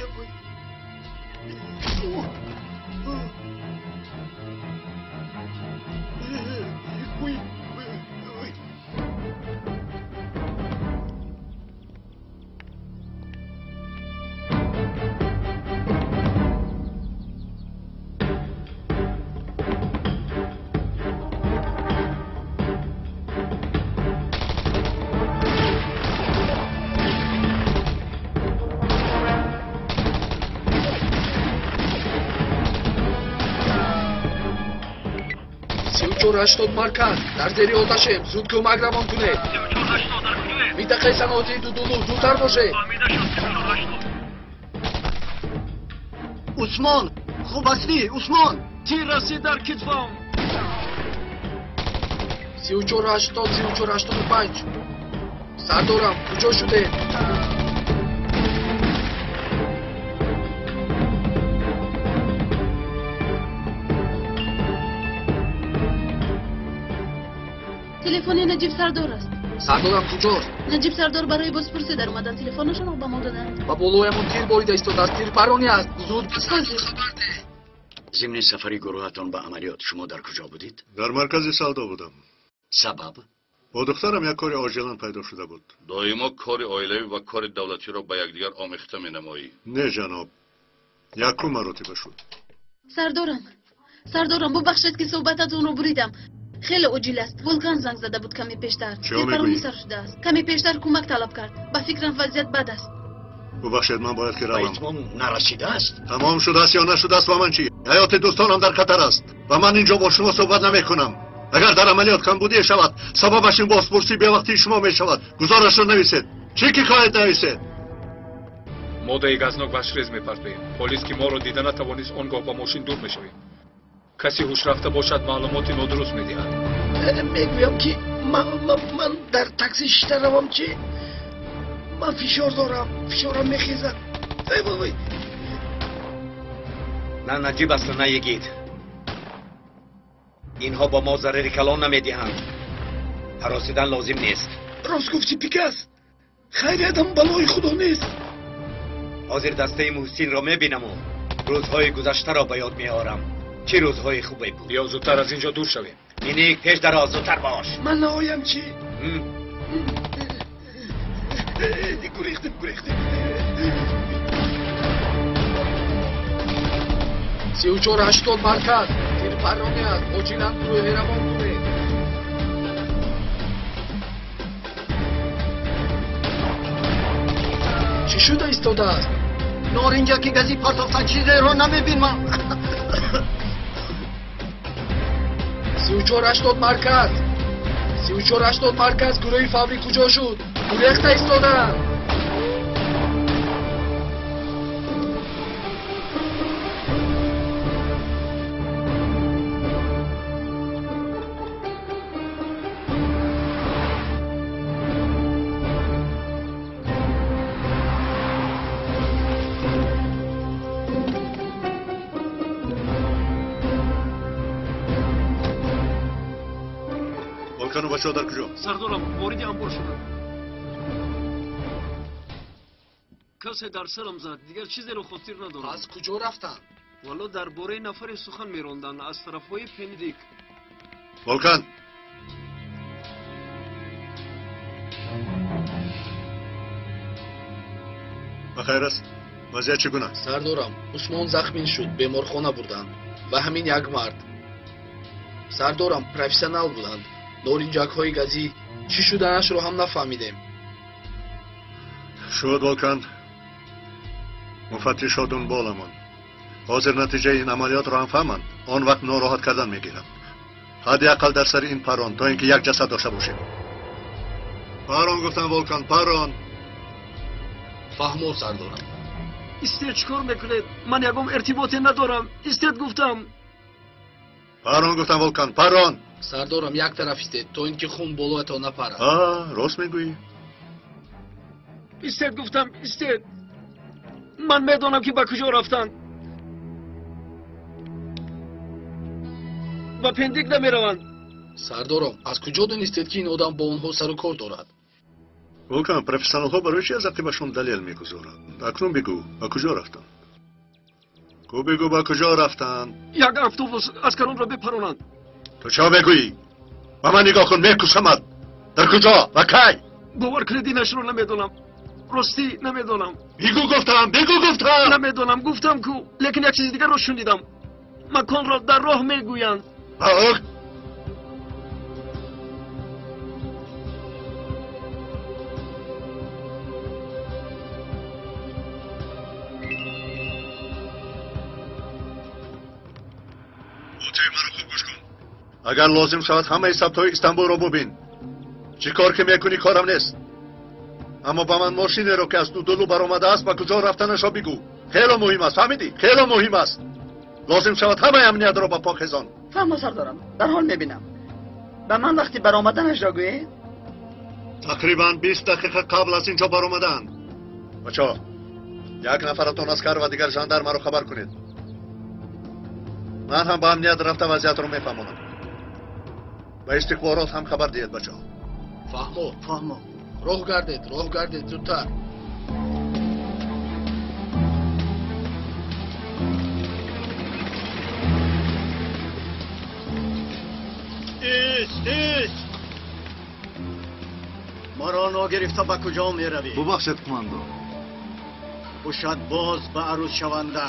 Ҳаштод марказ дар зери оташем, зуд кӯмак равон кунед. Минтақаи саноатии Дудулу, зудтар бошед. Усмон, хуб ҳастӣ, Усмон? Тир расид дар китфам. 34 80 34 85. Сардорам, куҷо шудед? Телефони Наҷиб Сардор аст. Сардорам куҷост? Наҷиб Сардор барои бозпурсӣ даромадан телефонашонро ба мо доданд. Ба болоямон тир борида истодааст. Тирпаронӣ аст. Зуд. Ҳозир. Зимни сафари гурӯҳатон ба амалиёт шумо дар куҷо будед? Дар маркази савдо будам. Сабаб? Бо духтарам як кори оҷилан пайдо шуда буд. Доимо кори оилавӣ ва кори давлатиро ба якдигар омехта менамоӣ. Не, ҷаноб, якум маротиба шуд. Сардорам, сардорам, бубахшед ки суҳбататонро буридам. Хеле оҷил аст. Вулкан занг зада буд каме пештар. Чӣ мегӯӣ? Тирпаронӣ сар шудааст. Каме пештар кӯмак талаб кард. Ба фикрам вазъият бад аст. Бубахшед, ман бояд ки равам. Ба итмом нарасидааст? Тамом шудааст ё нашудааст ба ман чӣ? Ҳаёти дӯстонам дар хатар аст ва ман инҷо бо шумо суҳбат намекунам. Агар дар амалиёт камбудие шавад, сабабаш ин бозпурсии бевақтии шумо мешавад. Гузорашро нависед. Чӣ ки хоҳед нависед. Моддаи газнок ва шрез мепартоем. Полис ки моро дида натавонист, он гоҳ ба мошин дур мешавем. Касе ҳуш рафта бошад, маълумоти нодуруст медиҳад. Мегӯям ки ман дар такси шишта равам чӣ? Ман фишор дорам, фишорам мехезад. Эй вой. На Наҷиб асту на Йигит. Инҳо ба мо зарари калон намедиҳанд. Ҳаросидан лозим нест. Рост гуфтӣ, Пикас. Хайриятам балои худо нест. Ҳозир дастаи Муҳсинро мебинаму рӯзҳои гузаштаро ба ёд меорам. Чӣ рӯзҳои хубе буд. Биё зудтар аз инҷо дур шавем. Иник, пеш дароз, зудтар бош. Ман наоям чӣ? Гурехтем, гурехтем. 34 80 марказ. Тирпаронӣ аст. Оҷилан гурӯҳе равон кунед. Чӣ шуда истодааст? Норинҷаки газӣ партофтан чизеро намебинам. 34 80 марказ. 34 80 марказ. Гурӯҳи фаврӣ куҷо шуд? Гурехта истодаанд. Волкану бачаҳо дар куҷо? Сардорам, вориди амбор шуданд. Касе дар сарам зад, дигар чизеро хотир надорам. Аз куҷо рафтанд? Валло дар бораи нафаре сухан меронданд аз тарафҳои Пендик. Волкан! Ба хайр аст? Вазъият чӣ гуна? Сардорам, Усмон захмин шуд, беморхона бурданд. Ва ҳамин як мард. Сардорам, профессионал буданд. Норинҷакҳои газӣ Чӣ шуданашро ҳам нафаҳмидем. Шуд, Волкан. Муфаттишҳо дунболамон. Ҳозир натиҷаи ин амалиётро ҳам фаҳманд, он вақт нороҳат кардан мегиранд. Ҳадди ақал дар сари ин парон, то ин ки як ҷасад дошта бошем. Парон гуфтам, Волкан, парон. Фаҳмо, сардорам. Истед, чӣ кор мекунед? Ман ягон иртиботе надорам. Истед гуфтам. Парон гуфтам, Волкан, парон. Сардорам, як тараф истед, то ин ки хун болоятон напарад. Рост мегӯӣ. Истед гуфтам, истед. Ман медонам ки ба куҷо рафтанд. Ба Пендик намераванд. Сардорам, аз куҷо донистед ки ин одам бо онҳо сару кор дорад? Волкан, профессионалҳо барои чи аз ақибашон далел мегузоранд? Акнун бигӯ, ба куҷо рафтанд? Ку бигӯ, ба куҷо рафтанд? Як автобус аскаронро бепаронанд. Ту чо мегӯӣ? Ба ман нигоҳ кун, мекушамад. Дар куҷо ва кай? Бовар кунед, инашро намедонам. Ростӣ намедонам. Бигӯ гуфтам, бигӯ гуфтам. Намедонам, гуфтам ку, лекин як чизи дигарро шунидам. Маконро дар роҳ мегӯянд. Агар лозим шавад, ҳамаи сабтҳои Истанбулро бубин. Чӣ кор ки мекунӣ, корам нест. Аммо ба ман мошинеро ки аз Дудулу баромадааст, ба куҷо рафтанашро бигӯ. Хело муҳим аст, фаҳмидӣ? Хело муҳим аст. Лозим шавад ҳамаи амниятро ба по хезон. Фаҳмо, сардорам, дар ҳол мебинам. Ба ман вақти баромаданашро гӯед? Тақрибан 20 дақиқа қабл аз ин ҷо баромадаанд. Бачаҳо, як нафаратон аскар ва дигар жандармаро хабар кунед. Ман ҳам ба амният рафта вазъиятро мефаҳмонам. Ба истихборот ҳам хабар диҳед, бачаҳо. Фаҳмо, фаҳмо. Роҳ гардед, роҳ гардед, зудтар. Ист, ист! Маро ногирифта ба куҷо меравӣ? Бубахшед, кумандо. Ҳушат боз ба арӯзшаванда.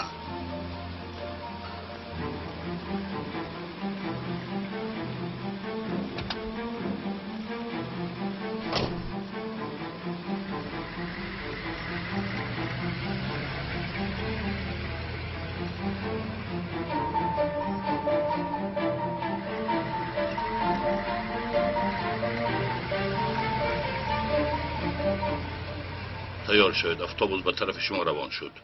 Тайёр шуд, автобус ба тарафи шумо равон шуд.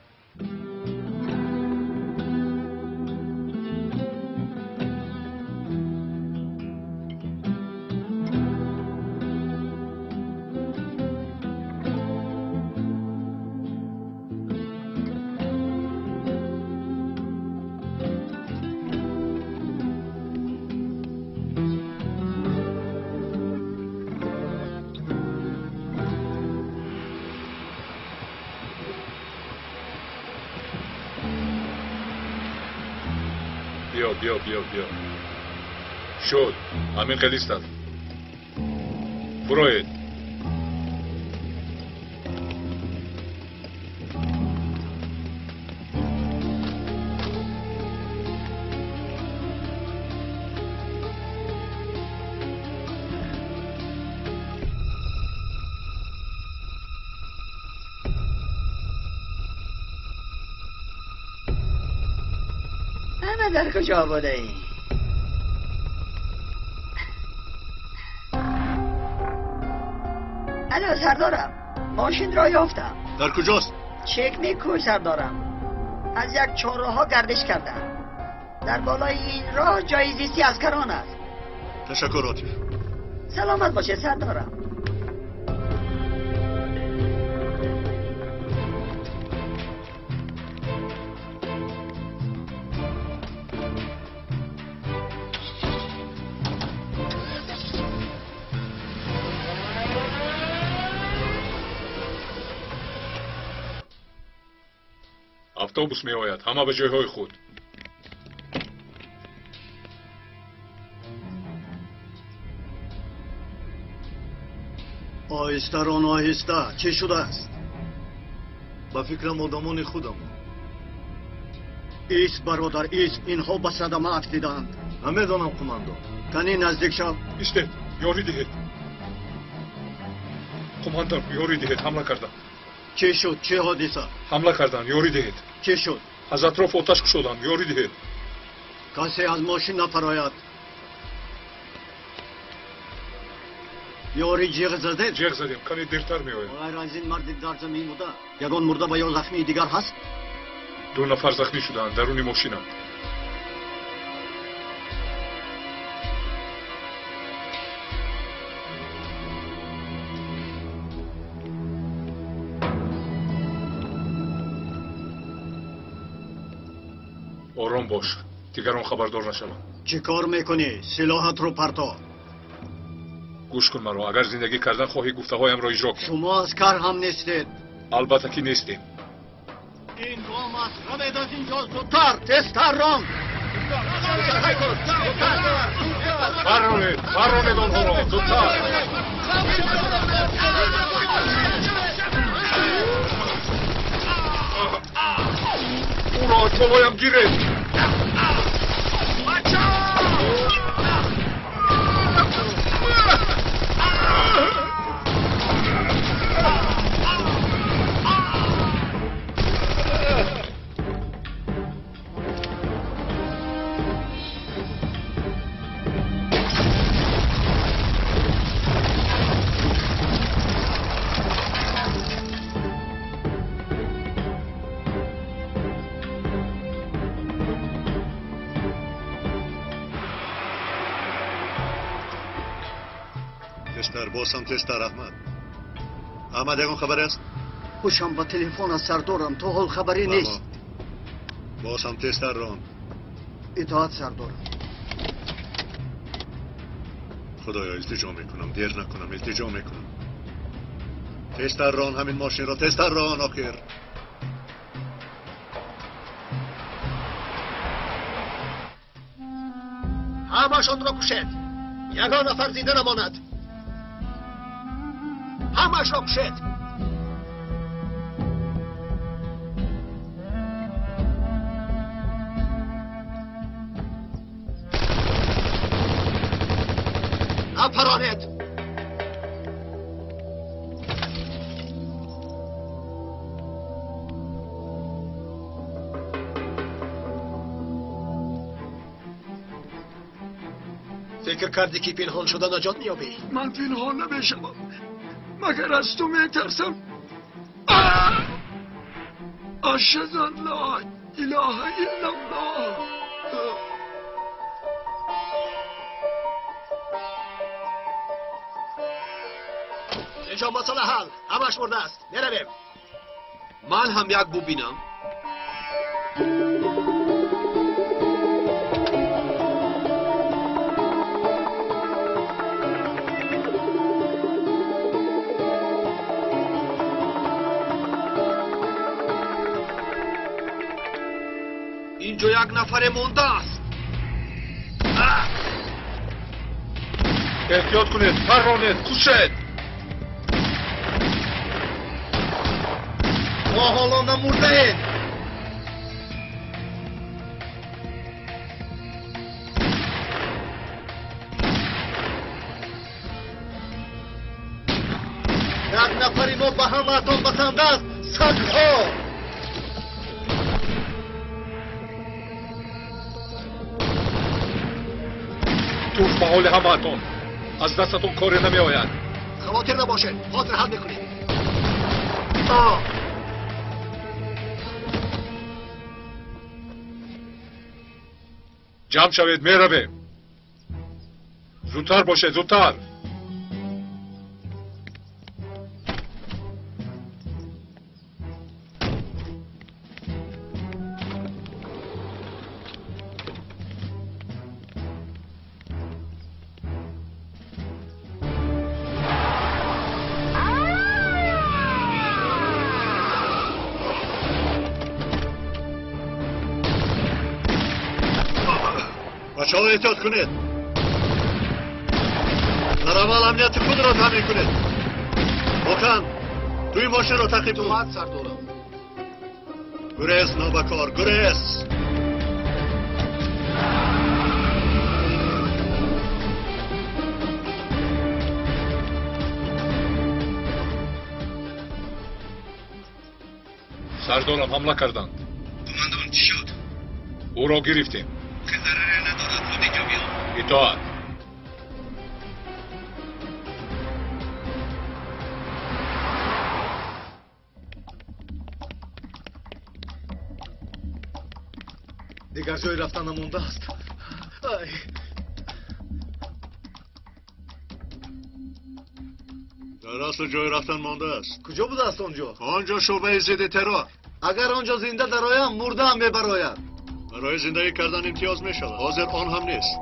Биё, биё, биё. Шуд, ҳамин хел истад. Буроед. در کجا بوده ای؟ الو سردارم، ماشین را یافتم. در کجاست؟ چک میکوی سردارم. از یک چهارراه گردش کردم. در بالای این راه جای زیستی عسکران است. تشکر عاطف. سلامت باشه سردارم. Автобус меояд, ҳама ба ҷойҳои худ. Оҳиста рон, оҳиста. Чӣ шудааст? Ба фикрам одамони худамон. Ист, бародар, ист. Инҳо ба садама афтидаанд. Намедонам, кумандон. Кани наздик шав. Истед, ёрӣ диҳед. Қумандан, ёрӣ диҳед, ҳамла карданд. Чӣ шуд? Чӣ ҳодиса? Ҳамла карданд, ёрӣ диҳед. Чӣ шуд? Аз атроф оташ кушоданд, ёрӣ диҳед. Касе аз мошин нафарояд. Ёрӣ ҷиғ задед? Ҷиғ задем, каме дертар меояд. Ғайр аз ин марди дар замин буда, ягон мурда ва ё захмии дигар ҳаст? Ду нафар захмӣ шудаанд, даруни мошинанд. Ором бош, дигарон хабардор нашаванд. Чӣ кор мекунӣ? Силоҳатро парто. Гӯш кун маро, агар зиндагӣ кардан хоҳӣ, гуфтаҳоямро иҷро кун. Шумо аскар ҳам нестед. Албатта ки нестем. Ин гом аст, равед аз инҷо зудтар, тезтар рон. Баронед, баронед онҳоро, зудтар. Ӯро аз болоям гиред. Тезтар, боз ҳам тезтар, Аҳмад. Аҳмад, ягон хабаре аст? Ҳушам ба телефон аз сардорам, то ҳол хабаре нест. Боз ҳам тезтар рон. Итоат, сардорам. Худоё, илтиҷо мекунам, дер накунам, илтиҷо мекунам. Тезтар рон ҳамин мошинро, тезтар рон, охир. Ҳамашонро кушед. Ягон нафар зинда намонад. Ҳамашро кушед. Напаронед. Фикр кардӣ ки пинҳон шуда наҷот меёбӣ? Ман пинҳон намешавам. Магар аз ту метарсам? Ашҳаду ан ла илаҳа иллаллоҳ. Инҷо масъала ҳал, ҳамаш мурда аст. Меравем. Ман ҳам як бубинам. Инҷо як нафаре мондааст. Эҳтиёт кунед, парронед, кушед. Мо ҳоло намурдаем. Як нафари мо ба ҳамаатон басанда аст, сагҳо. Туф ба ҳоли ҳамаатон. Аз дастатон коре намеояд. Хавотир набошед, ҳозир ҳал мекунем. Ҷамъ шавед, меравем. Зудтар бошед, зудтар. Бачаҳо, эҳтиёт кунед. Дар аввал амнияти худро таъмин кунед. Боқан, ту ин мошинро таъқиб кун. Итоат, сардорам. Гурез, нобакор, гурез. Сардорам ҳамла карданд. Қумандон, чӣ шуд? Ӯро гирифтем. Ки зараре надорад, зуд инҷо биё. Итоат. Дигар ҷои рафтан намондааст. Ай! Дар асл ҷои рафтан мондааст. Куҷо будааст он ҷо? Он ҷо шӯъбаи зидди террор. Агар он ҷо зинда дароям, мурдаам мебарояд. Барои зиндагӣ кардан имтиёз мешавад. Ҳозир он ҳам нест.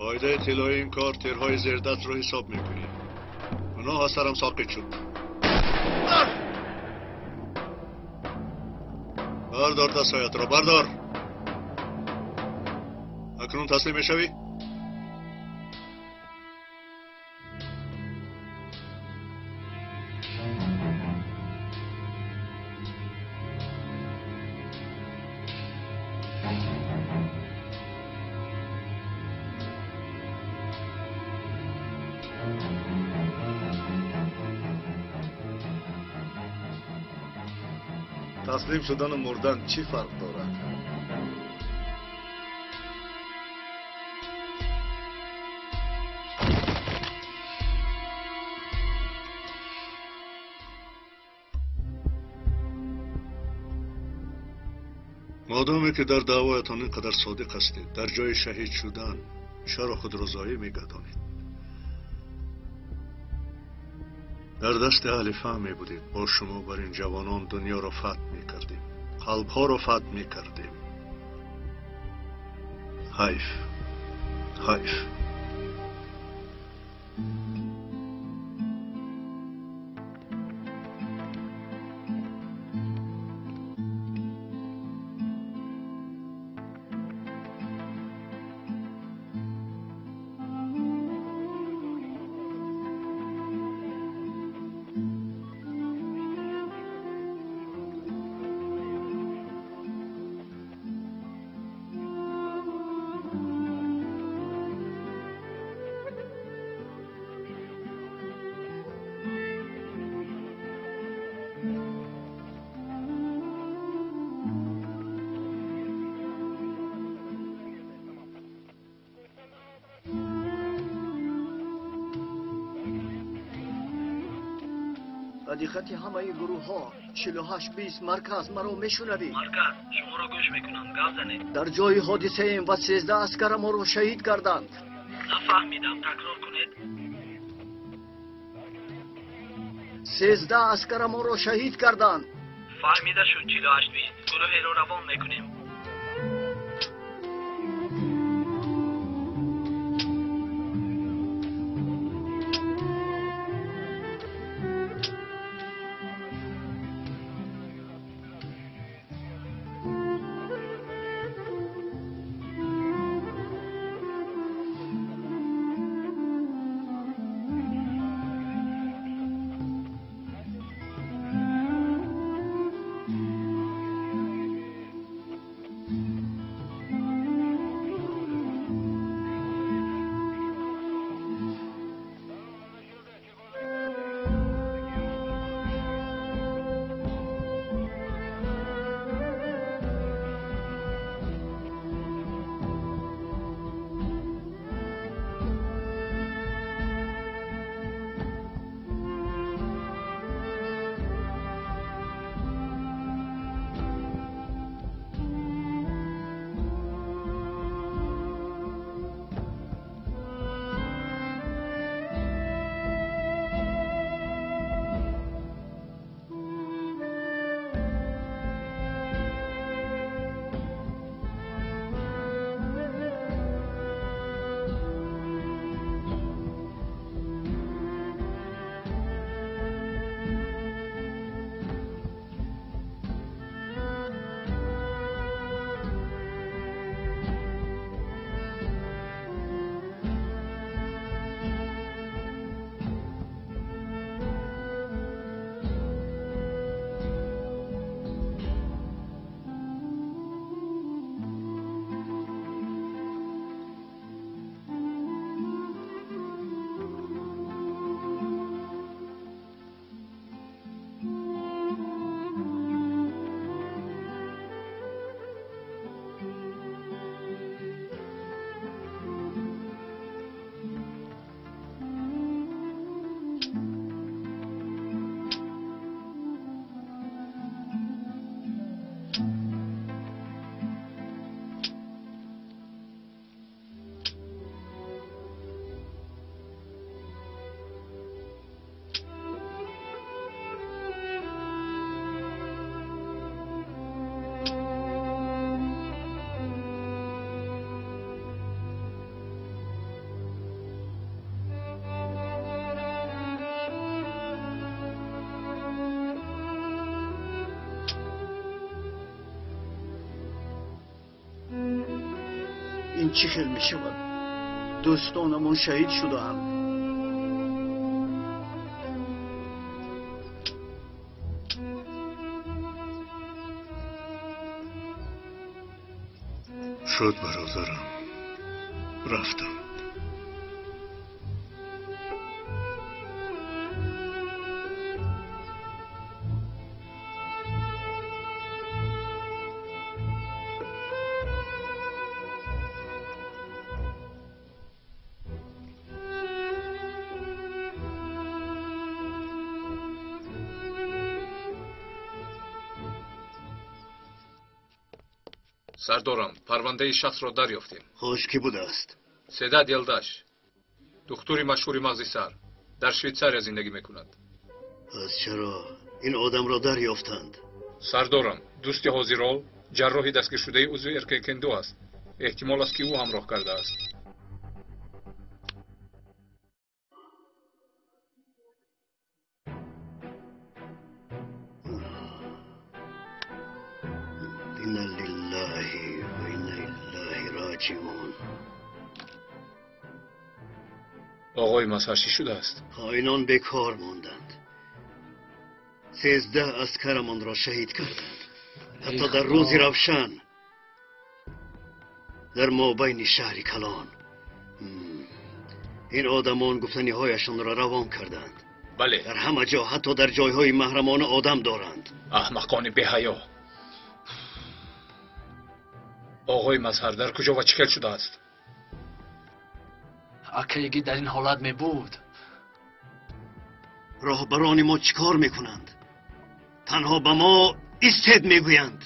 Қоидаи тиллои ин кор тирҳои зердастро ҳисоб мекунӣ. Гуноҳ аз сарам соқит шуд. Бардор дастҳоятро, бардор. Акнун таслим мешавӣ? Таслим шудану мурдан чӣ фарқ дорад? Модоме ки дар даъвоятон ин қадар содиқ ҳастед, дар ҷои шаҳид шудан чаро худро зоеъ мегардонед? Дар дасти аҳли фаҳм мебудед, бо шумо бар ин ҷавонон дунёро фатҳ мекардем, қалбҳоро фатҳ мекардем. Ҳайф, ҳайф. Диққати ҳамаи гурӯҳҳо 48-20 марказ, маро мешунавӣ? Марказ, шуморо гӯш мекунам, гап занед. Дар ҷои ҳодисаем ва 13 аскара моро шаҳид карданд. Нафаҳмидам, такрор кунед. 13 аскара моро шаҳид карданд. Фаҳмида шуд 48-20. Гурӯҳеро равон мекунем. Ин чӣ хел мешавад? Дӯстонамон шаҳид шудаанд. Шуд, бародарам, рафтам. Сардорам, парвандаи шахсро дарёфтем. Хуш, кӣ будааст? Седат Елдаш, духтури машҳури мағзи сар, дар Швейтсария зиндагӣ мекунад. Пас чаро ин одамро дарёфтанд? Сардорам, дӯсти ҳозирол ҷарроҳи дастгиршудаи узви РККН2 аст. Эҳтимол аст, ки ӯ ҳамроҳ кардааст. Инна лиллаҳи ва инна илайҳи роҷиун. Оғои Мазҳар, чӣ шудааст? Хоинон бекор монданд. 13 аскарамонро шаҳид карданд. Ҳатто дар рӯзи равшан, дар мобайни шаҳри калон. Ин одамон гуфтаниҳояшонро равон карданд. Бале. Дар ҳама ҷо, ҳатто дар ҷойҳои маҳрамона одам доранд. Аҳмақони беҳаё. Оғои Мазҳар дар куҷо ва чӣ хел шудааст? Акаеги дар ин ҳолат мебуд. Роҳбарони мо чӣ кор мекунанд? Танҳо ба мо истед мегӯянд.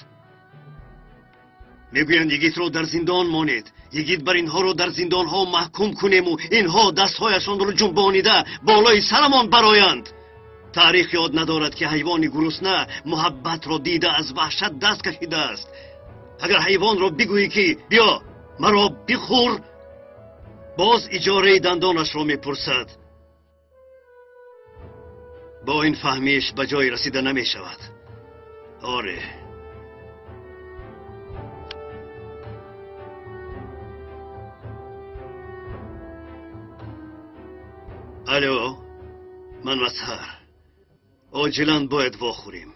Мегӯянд йигитро дар зиндон монед, йигит бар инҳоро дар зиндонҳо маҳкум кунему инҳо дастҳояшонро ҷунбонида болои сарамон бароянд. Таърих ёд надорад, ки ҳайвони гурусна муҳаббатро дида аз ваҳшат даст кашидааст. Агар ҳайвонро бигӯӣ, ки биё маро бихӯр, боз иҷораи дандонашро мепурсад. Бо ин фаҳмиш ба ҷой расида намешавад. Оре. Алло, ман Мазҳар. Оҷилан бояд вохӯрем.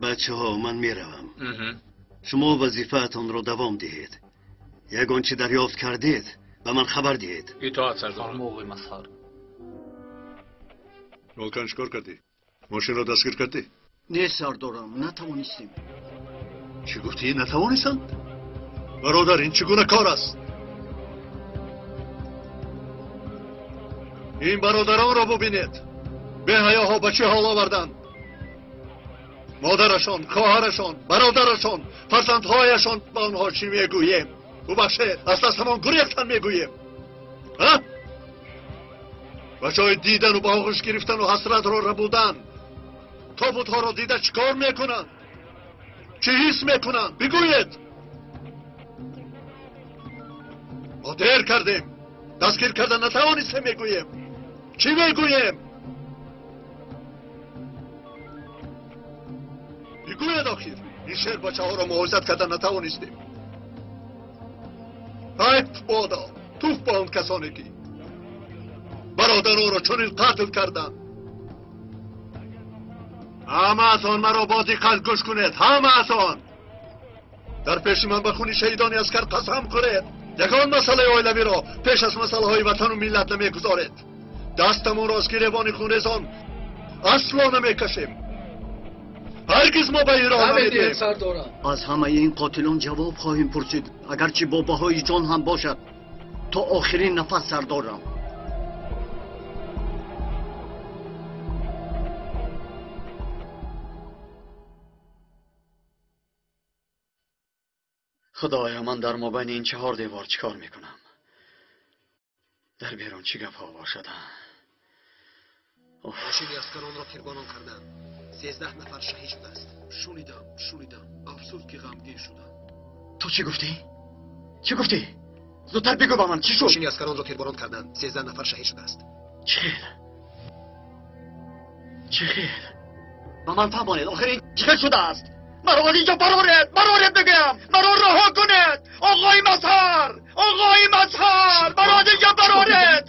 Бачаҳо, ман меравам. Шумо вазифаатонро давом диҳед. Ягон чӣ дарёфт кардед, ба ман хабар диҳед. Итоат, сардор. Оғои Мазҳар. Волкан, чӣ кор кардӣ? Мошинро дастгир кардӣ? Не, сардорам, натавонистем. Чӣ гуфтӣ, натавонистанд? Бародар, ин чӣ гуна кор аст? Ин бародаронро бубинед. Беҳаёҳо ба чӣ ҳол оварданд? Модарашон, хоҳарашон, бародарашон, фарзандҳояшон, ба онҳо чӣ мегӯем? Бубахшед, аз дастамон гурехтан мегӯем. Ба ҷои дидану ба оғӯш гирифтану ҳасратро рабудан, тобутҳоро дида чӣ кор мекунанд? Чӣ ҳис мекунанд? Бигӯед. Мо дер кардем, дастгир карда натавонистем мегӯем. Чӣ мегӯем? Бигӯед охир, ин шербачаҳоро муҳофизат карда натавонистем. Ҳайф бодо, туф ба он касоне, ки бародаронро чунин қатл карданд. Ҳамаатон маро бо диққат гӯш кунед, ҳамаатон. Дар пеши ман ба хуни шаҳидони аскар қасам хӯред. Ягон масъалаи оилавиро пеш аз масъалаҳои ватану миллат намегузоред. Дастамонро аз гиребони хунрезон асло намекашем. Ҳаргиз мо ба Эрон намедиҳем. Аз ҳамаи ин қотилон ҷавоб хоҳем пурсид, агарчи бо баҳои ҷон ҳам бошад. То охирин нафас, сардорам. Худоё, ман дар мобайни ин чаҳор девор чӣ кор мекунам? Дар берун чӣ гапҳо бошад? Мошини аскаронро тирборон карданд. 13 нафар шаҳид шудааст. Шунидам, шунидам. Афсӯс, ки ғамгин шудам. Ту чӣ гуфтӣ? Чӣ гуфтӣ? Зудтар бигӯ ба ман, чӣ шуд? Мошини аскаронро тирборон карданд. 13 нафар шаҳид шудааст. Чӣ хел? Чӣ хел? Ба ман фаҳмонед, охир ин чӣ хел шудааст? Маро аз инҷо бароред, бароред мегӯям, маро раҳо кунед. Оғои Мазҳар, оғои Мазҳар, маро аз инҷо бароред.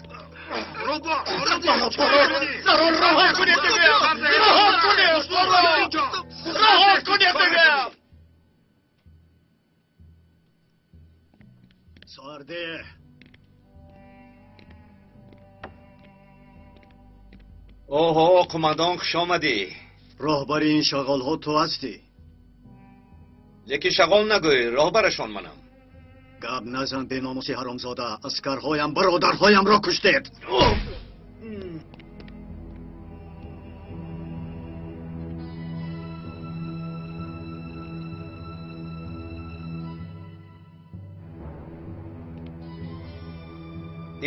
Маро раҳо кунед мегӯям, раҳо кунед, раҳо кунед мегӯям. Сарде. Оҳо, қумандон, хуш омадӣ. Роҳбари ин шағолҳо ту ҳастӣ. Лекин шағол нагӯй, роҳбарашон манам. Гап назан, беномуси ҳаромзода. Аскарҳоям, бародарҳоямро куштед.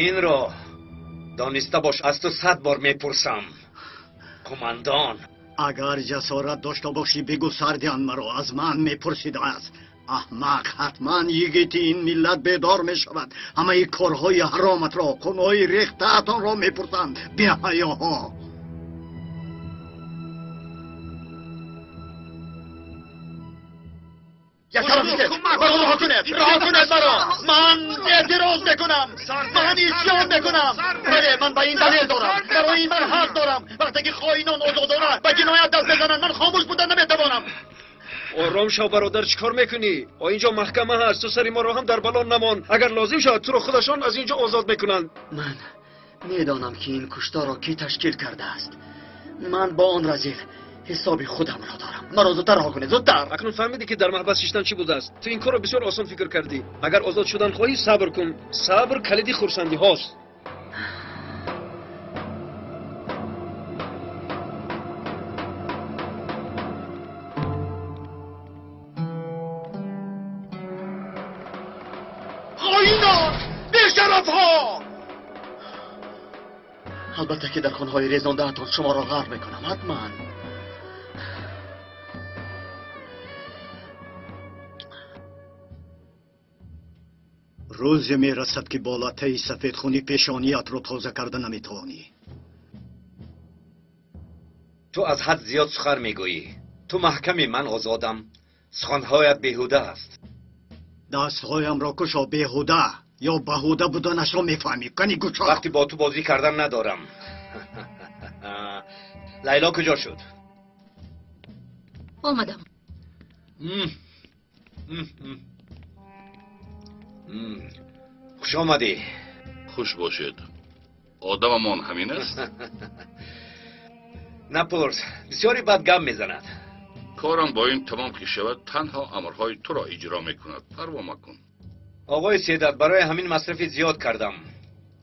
Инро дониста бош, аз ту 100 бор мепурсам. Қумандон. Агар ҷасорат дошта бошӣ, бигӯ Сардиан маро аз ман мепурсидааст. Аҳмақ, ҳатман йигити ин миллат бедор мешавад. Ҳамаи корҳои ҳароматро, хунҳои рехтаатонро мепурсанд. Беҳаёҳо. Як тараф истед, маро раҳо кунед, раҳо кунед маро. Ман эътироз мекунам, ман исён мекунам. Бале, ман ба ин далел дорам, барои ин ман ҳақ дорам. Вақте ки хоинон озодона ба ҷиноят даст мезананд, ман хомӯш будан наметавонам. Ором шав, бародар, чӣ кор мекунӣ? О, инҷо маҳкама ҳаст, ту сари моро ҳам дар бало намон. Агар лозим шавад, туро худашон аз инҷо озод мекунанд. Ман медонам, ки ин кушторро кӣ ташкил кардааст. Ман бо он разил ҳисоби худамро дорам. Маро зудтар раҳо кунед, зудтар. Акнун фаҳмидӣ, ки дар маҳбас шиштан чӣ будааст. Ту ин корро бисёр осон фикр кардӣ. Агар озод шудан хоҳӣ, сабр кун. Сабр калиди хурсандиҳост. Хоинон, бешарафҳо! Албатта, ки дар хунҳои резондаатон шуморо ғарқ мекунам, ҳатман. Рӯзе мерасад, ки бо латтаи сафедхунӣ пешониятро тоза карда наметавонӣ. Ту аз ҳад зиёд сухан мегӯӣ. Ту маҳками, ман озодам. Суханҳоят беҳуда аст. Дастҳоямро кушо, беҳуда ё баҳуда буданашро мефаҳмӣ. Кани кушо. Вақти бо ту бозӣ кардан надорам. Лайло куҷо шуд? Омадам. Хуш омадӣ. Хуш бошед. Одамамон ҳамин аст? Напурс, бисёре бад гап мезанад. Корам бо ин тамом ки шавад, танҳо амрҳои туро иҷро мекунад. Парво макун. Оғои Седат, барои ҳамин масрафи зиёд кардам.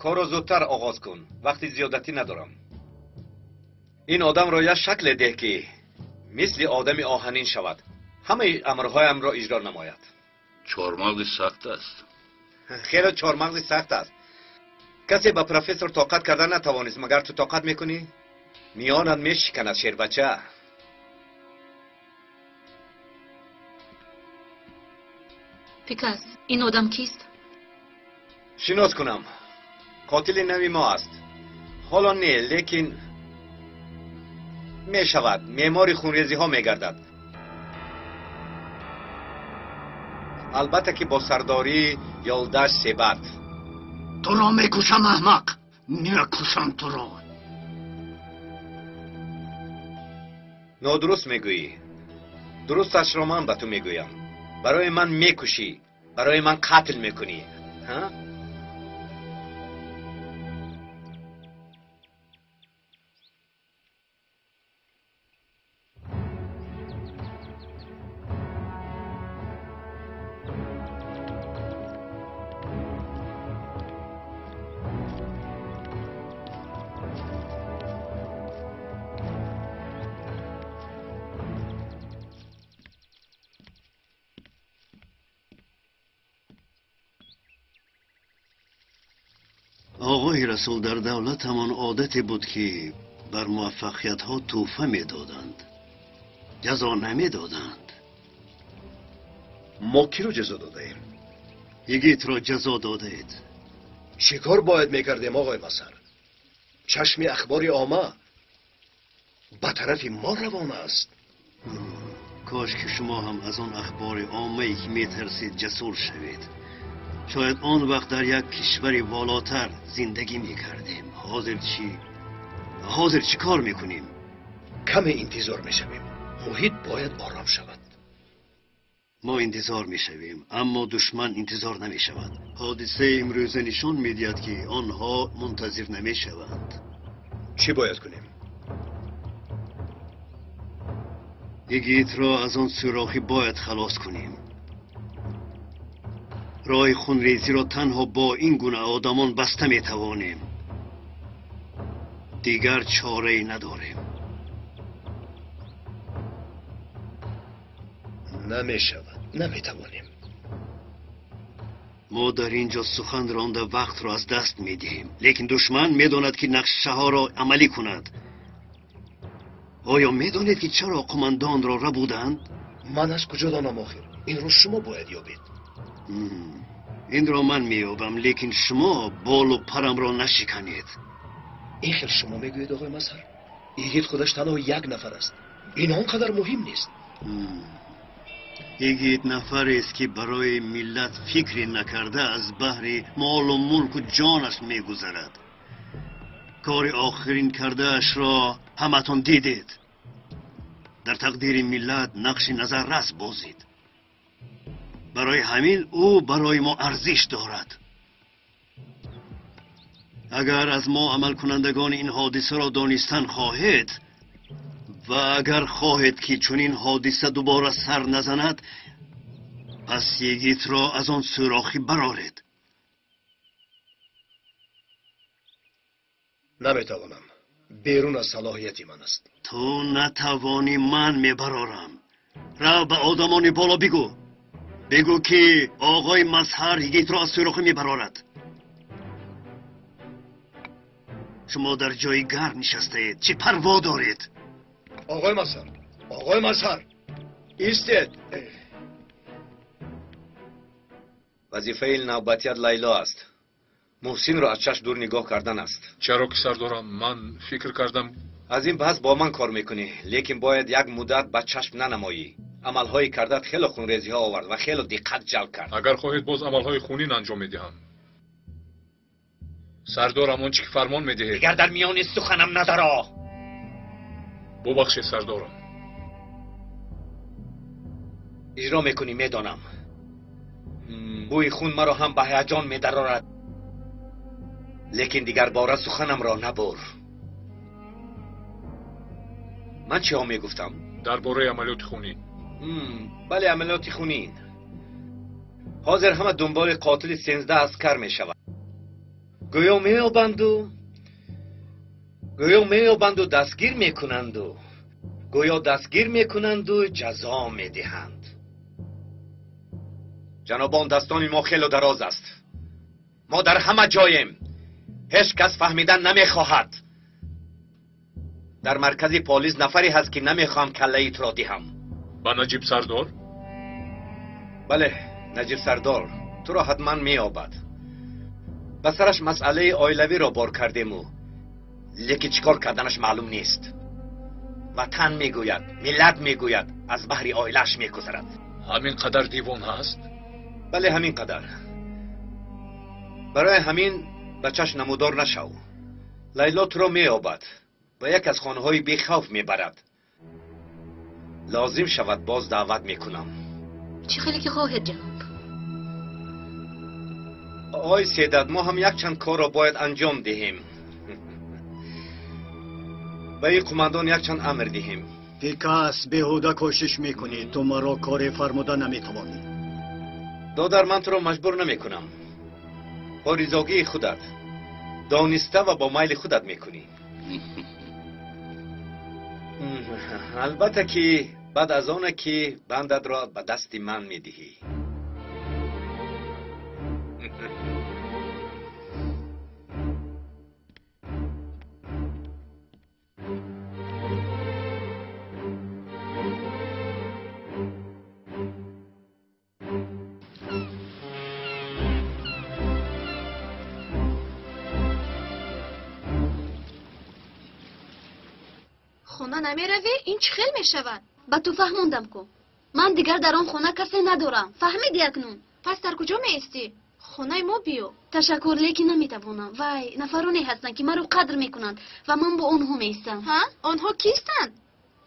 Корро зудтар оғоз кун, вақти зиёдатӣ надорам. Ин одамро як шакле деҳ, ки мисли одами оҳанин шавад. Ҳамаи амрҳоямро иҷро намояд. Чормағзи сахт аст. Хеле чормағзи сахт аст. Касе ба профессор тоқат карда натавонист, магар ту тоқат мекунӣ? Миёнат мешиканад, шербача. Пикас, ин одам кист? Шинос кунам. Қотили нави мо аст. Ҳоло не, лекин мешавад. Меъмори хунрезиҳо мегардад. Албатта, ки бо сардории Ёлдаш Себат. Туро мекушам, аҳмақ! Мекушам туро! Нодуруст мегӯӣ. Дурусташро ман ба ту мегӯям. Барои ман мекушӣ, барои ман қатл мекунӣ. Ҳа? Оғои Расул, дар давлатамон одате буд, ки бар муваффақиятҳо тӯҳфа медоданд, ҷазо намедоданд. Мо киро ҷазо додаем? Йигитро ҷазо додаед. Чӣ кор бояд мекардем, оғои Мазҳар? Чашми ахбори омма Ба тарафи мо равона аст. Кош ки шумо ҳам аз он ахбори оммае ки метарсед ҷасур шавед. Шояд он вақт дар як кишвари волотар зиндагӣ мекардем. Ҳозир чӣ? Ҳозир чӣ кор мекунем? Каме интизор мешавем. Муҳит бояд ором шавад. Мо интизор мешавем, аммо душман интизор намешавад. Ҳодисаи имрӯза нишон медиҳад, ки онҳо мунтазир намешаванд. Чӣ бояд кунем? Игитро аз он сӯрохӣ бояд халос кунем. Роҳи хунрезиро танҳо бо ин гуна одамон баста метавонем. Дигар чорае надорем. Намешавад, наметавонем. Мо дар ин ҷо сухан ронда вақтро аз даст медиҳем, лекин душман медонад, ки нақшаҳоро амалӣ кунад. Оё медонед, ки чаро қумандонро рабуданд? Ман аз куҷо донам охир? Инро шумо бояд ёбед. Инро ман меёбам, лекин шумо болу парамро нашиканед. Ин хел шумо мегӯед, оғои Мазҳар? Игит худаш танҳо як нафар аст. Ин он қадар муҳим нест. Игит нафарест, ки барои миллат фикре накарда аз баҳри молу мулку ҷонаш мегузарад. Кори охирин кардаашро ҳаматон дидед. Дар тақдири миллат нақши назаррас бозид. Барои ҳамин ӯ барои мо арзиш дорад. Агар аз мо амалкунандагони ин ҳодисаро донистан хоҳед ва агар хоҳед, ки чунин ҳодиса дубора сар назанад, пас Йигитро аз он сӯрохӣ бароред. Наметавонам. Берун аз салоҳияти ман аст. Ту натавонӣ, ман мебарорам. Рав ба одамони боло бигӯ. Бигӯ, ки оғои Мазҳар Йигитро аз сӯрохӣ мебарорад. Шумо дар ҷои гарм нишастаед. Чӣ парво доред? Оғои Мазҳар, оғои Мазҳар, истед. Вазифаи навбатият Лайло аст. Муҳсинро аз чашм дур нигоҳ кардан аст. Чаро ки сардорам, ман фикр кардам. Аз ин пас бо ман кор мекунӣ, лекин бояд як муддат ба чашм нанамоӣ. Амалҳои кардаат хело хунрезиҳо овард ва хело диққат ҷалб кард. Агар хоҳед, боз амалҳои хунин анҷом медиҳам. Сардорам, он чӣ ки фармон медиҳед. Дигар дар миёни суханам надаро. Бубахшед, сардорам. Иҷро мекунӣ, медонам. Бӯи хун маро ҳам ба ҳаяҷон медарорад. Лекин дигар бора суханамро набур. Ман чиҳо мегуфтам? Дар бораи амалиёти хунин. Бале, амалиёти хунин. Ҳозир ҳама дунболи қотили 13 аскар мешавад. Гӯё меёбанду дастгир мекунанду, гӯё дастгир мекунанду ҷазо медиҳанд. Ҷанобон, дастони мо хело дароз аст. Мо дар ҳама ҷоем. Ҳеҷ кас фаҳмидан намехоҳад. Дар маркази полис нафаре ҳаст, ки намехоҳам каллаи туро диҳам. Ба Наҷиб сардор? Бале, Наҷиб сардор туро ҳатман меёбад. Ба сараш масъалаи оилавиро бор кардему, лекин чӣ кор карданаш маълум нест. Ватан мегӯяд, миллат мегӯяд, аз баҳри оилааш мегузарад. Ҳамин қадар девон ҳаст? Бале, ҳамин қадар. Барои ҳамин ба чашм намудор нашав. Лайло туро меёбад ва як аз хонаҳои бехавф мебарад. Лозим шавад, боз даъват мекунам. Чӣ хеле ки хоҳед, ҷаноб. Оғои Седат, мо ҳам якчанд корро бояд анҷом диҳем. Ба ин қумандон якчанд амр диҳем. Пикас, беҳуда кӯшиш мекунӣ. Ту маро коре фармуда наметавонӣ. Додар, ман туро маҷбур намекунам. Бо ризогии худат, дониста ва бо майли худат мекунӣ. Албатта ки баъд аз оне ки бандатро ба дасти ман медиҳӣ. Хона намеравӣ? Ин чӣ хел мешавад? Ба ту фаҳмондам ку. Ман дигар дар он хона касе надорам. Фаҳмидӣ акнун? Пас дар куҷо меистӣ? Хонаи мо биё. Ташаккур, лекин наметавонам. Вай, нафароне ҳастанд, ки маро қадр мекунанд ва ман бо онҳо меистам. Ҳа? Онҳо кистанд?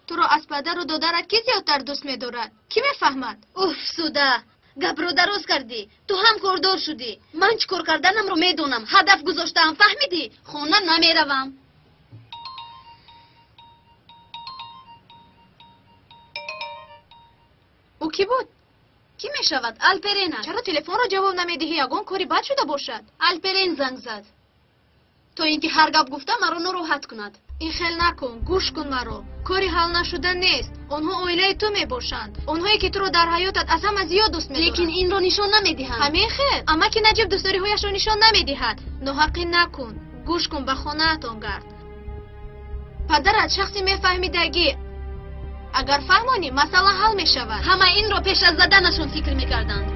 Туро аз падару додарат кӣ зиёдтар дӯст медорад? Кӣ мефаҳмад? Уф, Суда, гапро дароз кардӣ. Ту ҳам кордор шудӣ. Ман чӣ кор карданамро медонам. Ҳадаф гузоштаам, фаҳмидӣ? Хона намеравам. Ӯ кӣ буд? Кӣ мешавад? Алперен аст. Чаро телефонро ҷавоб намедиҳӣ? Ягон кори бад шуда бошад. Алперен занг зад, то ин ки ҳар гап гуфта маро нороҳат кунад. Ин хел накун, гӯш кун маро. Кори ҳал нашуда нест. Онҳо оилаи ту мебошанд. Онҳое ки туро дар ҳаётат аз ҳама зиёд дӯст медоранд. Лекин инро нишон намедиҳанд. Ҳамин хел? Амаки Наҷиб дӯстдориҳояшро нишон намедиҳад. Ноҳаққӣ накун. Гӯш кун, ба хонаатон гард. Падарат шахси мефаҳмидагӣ. Агар фаҳмонӣ, масъала ҳал мешавад. Ҳама инро пеш аз заданашон фикр мекарданд.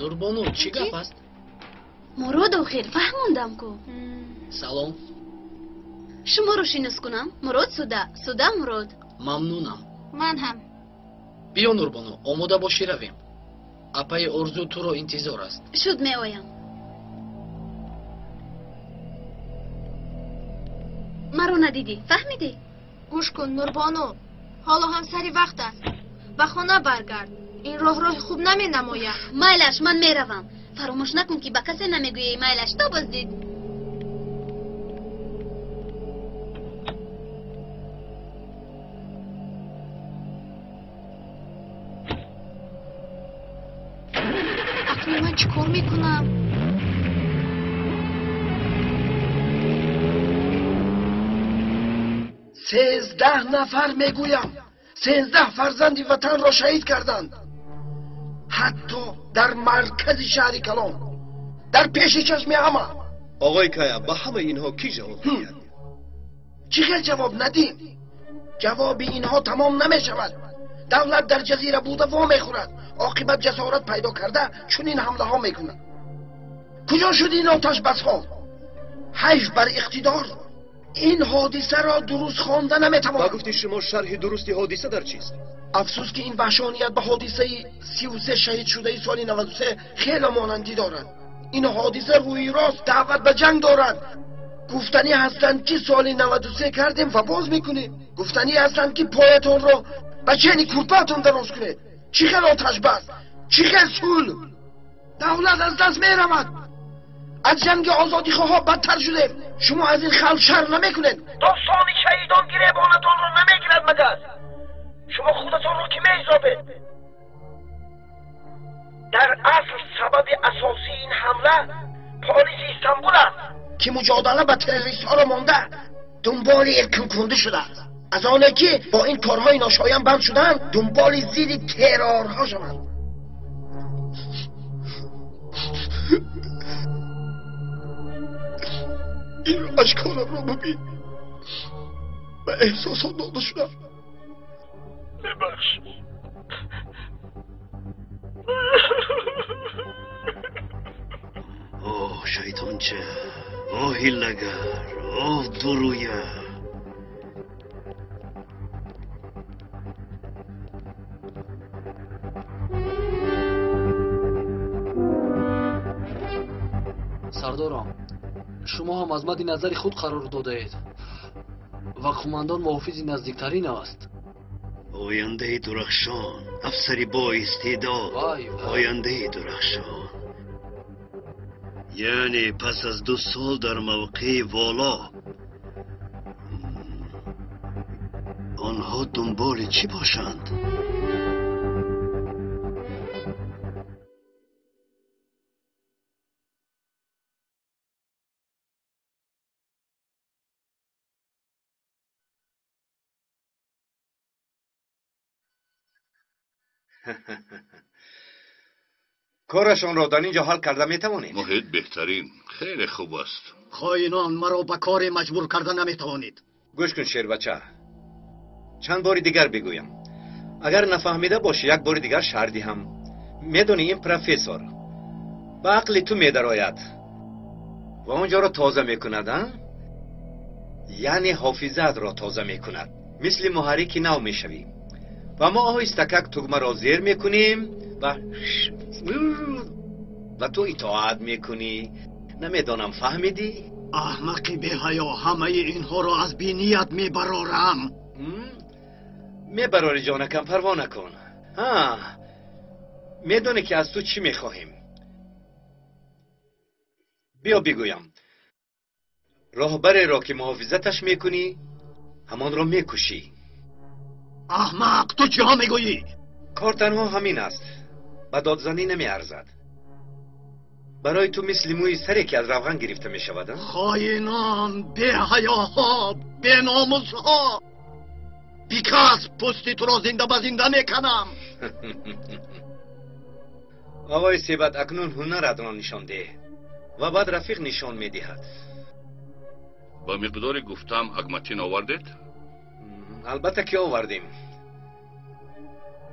Нурбону, чӣ гап аст? Мурод охир, фаҳмондам ку. Салом. Шуморо шинос кунам. Мурод Суда, Суда Мурод. Мамнунам. Ман ҳам. Биё Нурбону, омода бошӣ равем. Апаи Орзу туро интизор аст. Шуд, меоям. Маро надидӣ, фаҳмидӣ? Гӯш кун, Нурбону, ҳоло ҳам сари вақт аст. Ба хона баргард. Ин роҳ роҳи хуб наменамояд. Майлаш, ман меравам. Фаромӯш накун, ки ба касе намегӯӣ. Майлаш, то боздид. Акнун ман чӣ кор мекунам? 13 нафар мегӯям. 13 фарзанди ватанро шаҳид карданд. Ҳатто дар маркази шаҳри калон, дар пеши чашми ҳама. Оғои Кая, ба ҳамаи инҳо кӣ ҷавоб медиҳад? Чӣ хел ҷавоб надим? Ҷавоби инҳо тамом намешавад. Давлат дар ҷазира буда во мехӯрад. Оқибат ҷасорат пайдо карда чунин ҳамлаҳо мекунад. Куҷо шуд ин оташбасҳо? Ҳайф бар иқтидор. Ин ҳодисаро дуруст хонда наметавонам. Ба гуфти шумо шарҳи дурусти ҳодиса дар чист? Афсӯс, ки ин ваҳшоният ба ҳодисаи 33 шаҳид шудаи соли 93 хеле монандӣ дорад. Ин ҳодиса рӯи рост даъват ба ҷанг дорад. Гуфтанӣ ҳастанд, ки соли 93 кардем ва боз мекунем. Гуфтанӣ ҳастанд, ки поятонро ба чени курпаатон дароз кунед. Чӣ хел оташбас, чӣ хел сулҳ! Давлат аз даст меравад. Аз ҷанги озодихоҳҳо бадтар шудем. Шумо аз ин халқ шарм намекунед. Достони шаҳидон гиребонатонро намегирад магар? Шумо худатонро кӣ меҳисобед? Дар асл сабаби асосии ин ҳамла полиси Истанбул аст, ки муҷодала ба террористҳоро монда дунболи эркинкунда шудааст. Аз оне ки бо ин корҳои ношоям банд шуданд, дунболи зидди террорҳо шаванд. Ин ашкорамро бубин. Ба эҳсосот дода шудам. Бибахш. Оҳ, шайтонча, оҳ, ҳиллагар, оҳ, дурӯя. Сардорам, шумо ҳам аз мадди назари худ қарор додаед ва қумандон муҳофизи наздиктарин аст. Ояндаи дурахшон, афсари боистеъдод, ояндаи дурахшон. Яъне пас аз 2 сол дар мавқеи воло онҳо дунболи чӣ бошанд? Корашонро дар ин ҷо ҳал карда метавонем. Муҳит беҳтарин, хеле хуб аст. Хоинон, маро ба коре маҷбур карда наметавонед. Гӯш кун, шербача, чанд бори дигар бигӯям, Агар нафаҳмида бошӣ, як бори дигар шарҳ диҳам. Медонӣ, ин профессор ба ақли ту медарояд ва он ҷоро тоза мекунад, а? Яъне ҳофизаатро тоза мекунад. Мисли муҳаррики нав мешавӣ. Ва мо оҳистакак тугмаро зер мекунем ва ту итоат мекунӣ. Намедонам, фаҳмидӣ? Аҳмақи беҳаё, ҳамаи инҳоро аз беният мебарорам. Мебарорӣ, ҷонакам, парво накун. Ҳа, медонӣ ки аз ту чӣ мехоҳем? Биё бигӯям. Роҳбареро ки муҳофизаташ мекунӣ, ҳамонро мекушӣ. Аҳмақ, ту чиҳо мегӯӣ? Кор танҳо ҳамин аст. Ба додзанӣ намеарзад. Барои ту мисли мӯи саре ки аз равған гирифта мешавад. Хоинон, беҳаёҳо, беномусҳо! Бикас, пӯсти туро зинда ба зинда мекунам. Оғои Себат, акнун ҳунаратро нишон деҳ ва баъд рафиқ нишон медиҳад. Ба миқдори гуфтаам агматин овардед? Албатта ки овардем.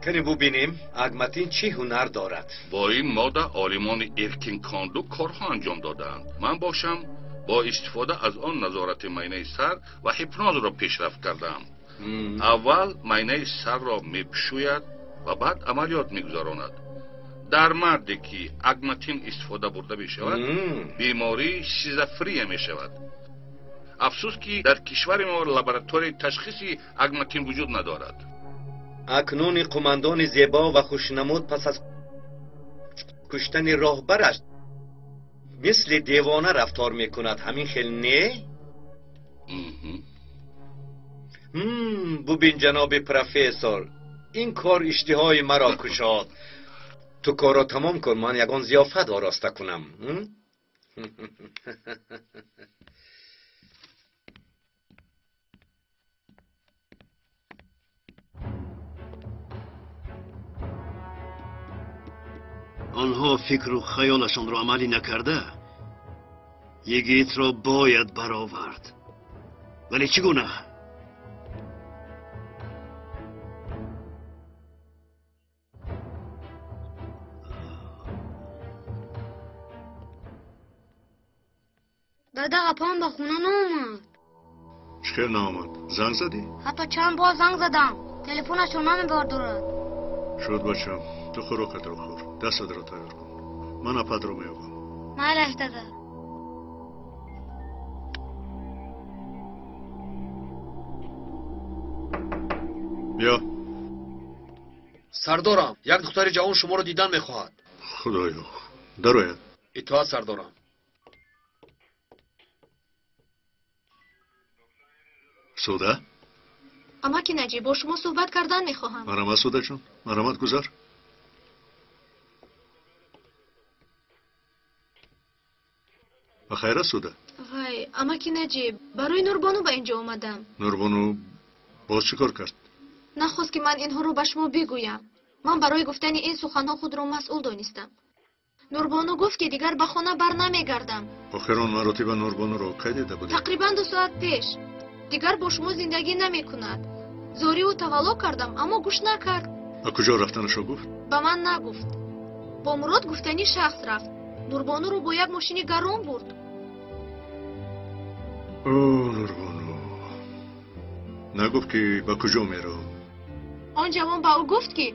Кани бубинем, агматин чӣ ҳунар дорад. Бо ин модда олимони Эркин Конду корҳо анҷом додаанд. Ман бошам бо истифода аз он назорати майнаи сар ва ҳипнозро пешрафт кардаам. Аввал майнаи сарро мепӯшояд ва баъд амалиёт мегузаронад. Дар марде ки агматин истифода бурда мешавад, бемории шизофрения мешавад. Афсӯс ки дар кишвари мо лабораторияи ташхиси агматин вуҷуд надорад. Акнуни қумандони зебо ва хушнамуд пас аз куштани роҳбараш мисли девона рафтор мекунад. Ҳамин хел не? Бубин, ҷаноби профессор, ин кор иштиҳои маро кушод. Ту корро тамом кун, ман ягон зиёфат ороста кунам. Онҳо фикру хаёлашонро амалӣ накарда, йигитро бояд баровард. Вале чӣ гуна? Дада, апам ба хона наомад. Чӣ хел наомад? Занг задӣ? Ҳатто чанд бор занг задам. Телефонашро намебардорад. Шуд, бачам, ту хӯрокатро хӯр, дастатро тайёр кун. Ман апатро меёбам. Майлаш, дада. Биё. Сардорам, як духтари ҷавон шуморо дидан мехоҳад. Худоё, дарояд. Итоат, сардорам. Суда? Амаки Наҷиб, бо шумо суҳбат кардан мехоҳам. Марҳамат, Судаҷон, марҳамат, гузар. Ба хайр аст, Суда? Вай, амаки Наҷиб, барои Нурбону ба инҷо омадам. Нурбону боз чӣ кор кард? Нахост ки ман инҳоро ба шумо бигӯям. Ман барои гуфтани ин суханҳо худро масъул донистам. Нурбону гуфт ки дигар ба хона бар намегардам. Охир он маротиба Нурбонуро кай дида будед? Тақрибан 2 соат пеш. Дигар бо шумо зиндагӣ намекунад. Зориу тавалло кардам, аммо гӯш накард. Ба куҷо рафтанашо гуфт? Ба ман нагуфт. Бо Мурод гуфтани шахс рафт. Нурбонуро бо як мошини гарон бурд. О, Нурбону, нагуфт ки ба куҷо меравам? Он ҷавон ба ӯ гуфт ки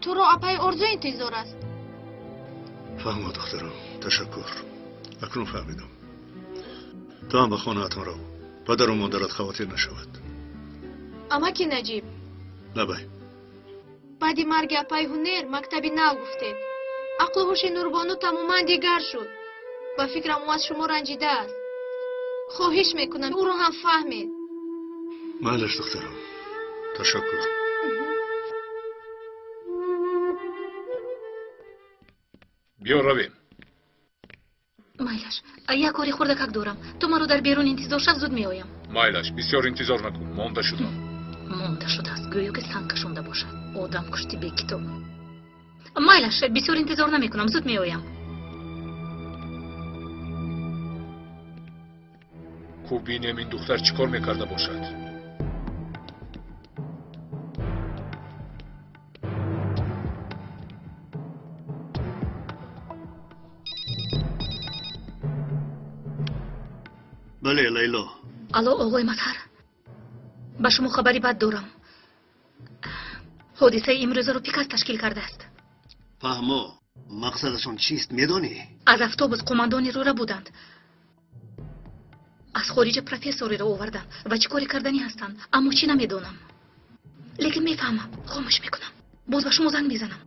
туро апаи Орзу интизор аст. Фаҳмо, духтарам, ташаккур. Акнун фаҳмидам. Ту ҳам ба хонаатон рав. Падару модарат хавотир нашавад. Амаки Наҷиб. Лабай. Баъди марги апаи Ҳунер мактаби нав гуфтед. Ақлу ҳуши Нурбону тамоман дигар шуд. Ба фикрам ӯ аз шумо ранҷидааст. Хоҳиш мекунам, ӯро ҳам фаҳмед. Майлаш, духтарам, ташаккур. Биё равем. Майлаш, як кори хурдакак дорам. Ту маро дар берун интизор шав, зуд меоям. Майлаш, бисёр интизор накун, монда шудам. Монда шудааст, гӯё ки санг кашонда бошад. Одам кушти бекитоб. Майлаш, бисёр интизор намекунам, зуд меоям. Ку бинем ин духтар чӣ кор мекарда бошад. Бале, Лайло. Алло, оғои Мазҳар, ба шумо хабари бад дорам. Ҳодисаи имрӯзаро Пикас ташкил кардааст. Фаҳмо, мақсадашон чист, медонӣ? Аз автобус қумандони рӯра буданд. Аз хориҷа профессореро оварданд ва чӣ коре карданӣ ҳастанд, аммо чӣ намедонам. Лекин мефаҳмам, хомӯш мекунам. Боз ба шумо занг мезанам.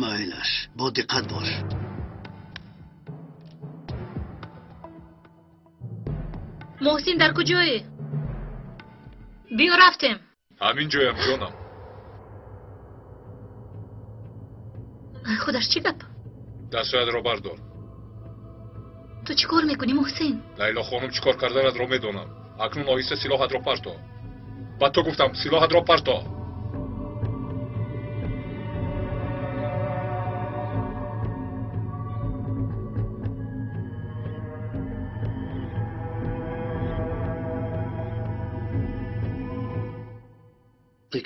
Майлаш, бо диққат бош. Муҳсин, дар куҷоӣ? Биё, рафтем. Ҳамин ҷоям, ҷонам. Худаш чӣ гап? Дастҳоятро бардор. Ту чӣ кор мекунӣ, Муҳсин? Лайло хонум, чӣ кор карданатро медонам. Акнун оҳиста силоҳатро парто. Ба ту гуфтам, силоҳатро парто.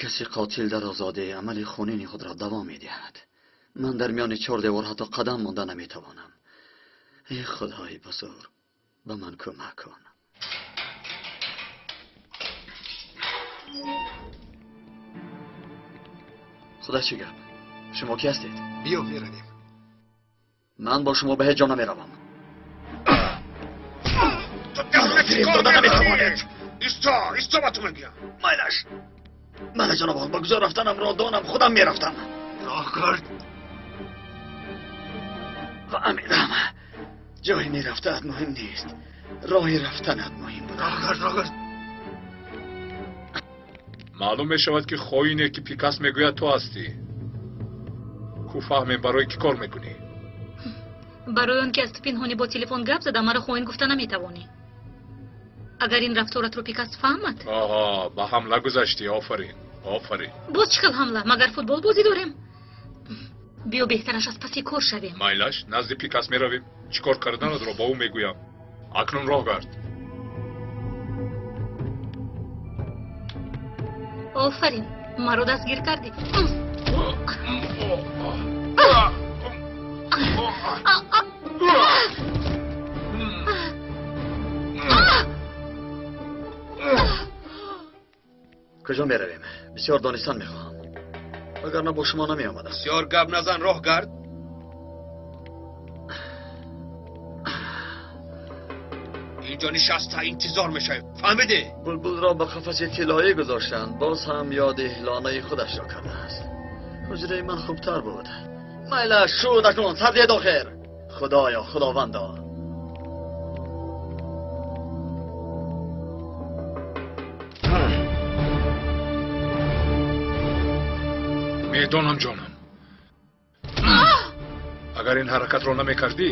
Каси қотил дар озодӣ амали хунини худро давом медиҳад. Ман дар миёни чор девор ҳатто қадам монда наметавонам. Эй худои бузург, ба ман кӯмак кун. Худо, чӣ гап? Шумо кӣ ҳастед? Биё, меравем. Ман бо шумо ба ҳеҷ ҷо намеравам. Фиреб дода наметавонед. Исто, исто, ба ту мегӯям. Майлаш. Мана ҷанобон, ба куҷо рафтанамро донам, худам мерафтам. Роҳ кард. Фаҳмидам. Ҷое мерафтаат муҳим нест. Роҳи рафтанат муҳим буд. Роҳ кард, роҳ кард. Маълум мешавад, ки хоине, ки Пикас мегӯяд, ту ҳастӣ. Ку фаҳмем, барои кӣ кор мекунӣ? Барои он ки аз ту пинҳонӣ бо телефон гап зада, маро хоин гуфта наметавонӣ. Агар ин рафторатро Пикас фаҳмад. Оҳо, ба ҳамла гузаштӣ. Офарин, офарин. Боз чӣ хел ҳамла? Магар футбол бозӣ дорем? Биё, беҳтараш аз паси кор шавем. Майлаш, назди Пикас меравем. Чӣ кор карданатро ба ӯ мегӯям. Акнун роҳ гард. Офарин, маро дастгир кардӣ. Куҷо меравем? Бисёр донистан мехоҳам. Вагарна бо шумо намеомадам. Бисёр гап назан, роҳ гард. Инҷо нишаста интизор мешавем. Фаҳмидӣ? Булбулро ба қафаси тиллоӣ гузоштанд. Боз ҳам ёди лонаи худашро кардааст. Ҳуҷраи ман хубтар буд. Майлаш, шуд акнун, сардиед охир. Худоё, худовандо. Медонам, ҷонам. Агар ин ҳаракатро намекардӣ,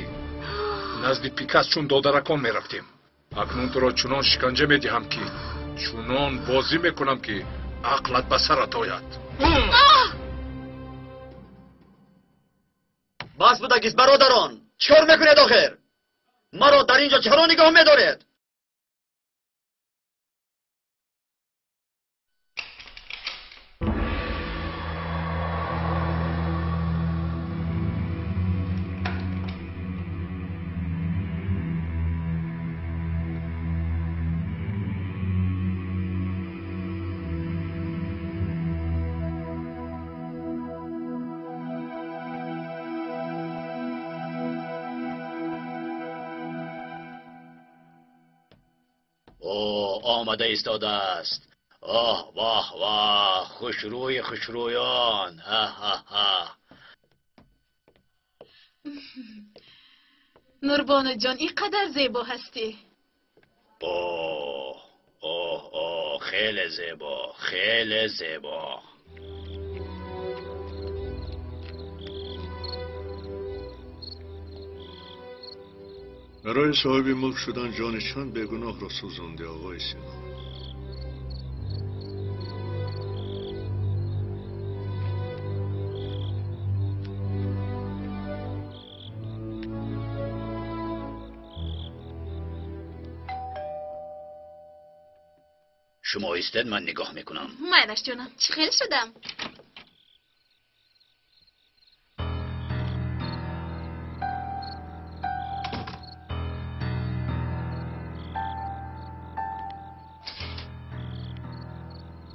назди Пикас чун додаракон мерафтем. Акнун туро чунон шиканҷа медиҳам, ки чунон бозӣ мекунам, ки ақлат ба сарат ояд. Бас будагист, бародарон. Чӣ кор мекунед охир? Маро дар ин ҷо чаро нигоҳ медоред? Омада истодааст. Оҳ, воҳ, воҳ, хушрӯи хушрӯён. Ҳа-ҳа-ҳа. Нурбону ҷон, ин қадар зебо ҳастӣ. Оҳ, оҳ, оҳ, хеле зебо, хеле зебо. Барои соҳиби мулк шудан ҷони чанд бегуноҳро сӯзонди, оғои Сино. Шумо истед, ман нигоҳ мекунам. Майлаш, ҷонам, чӣ хел шудам?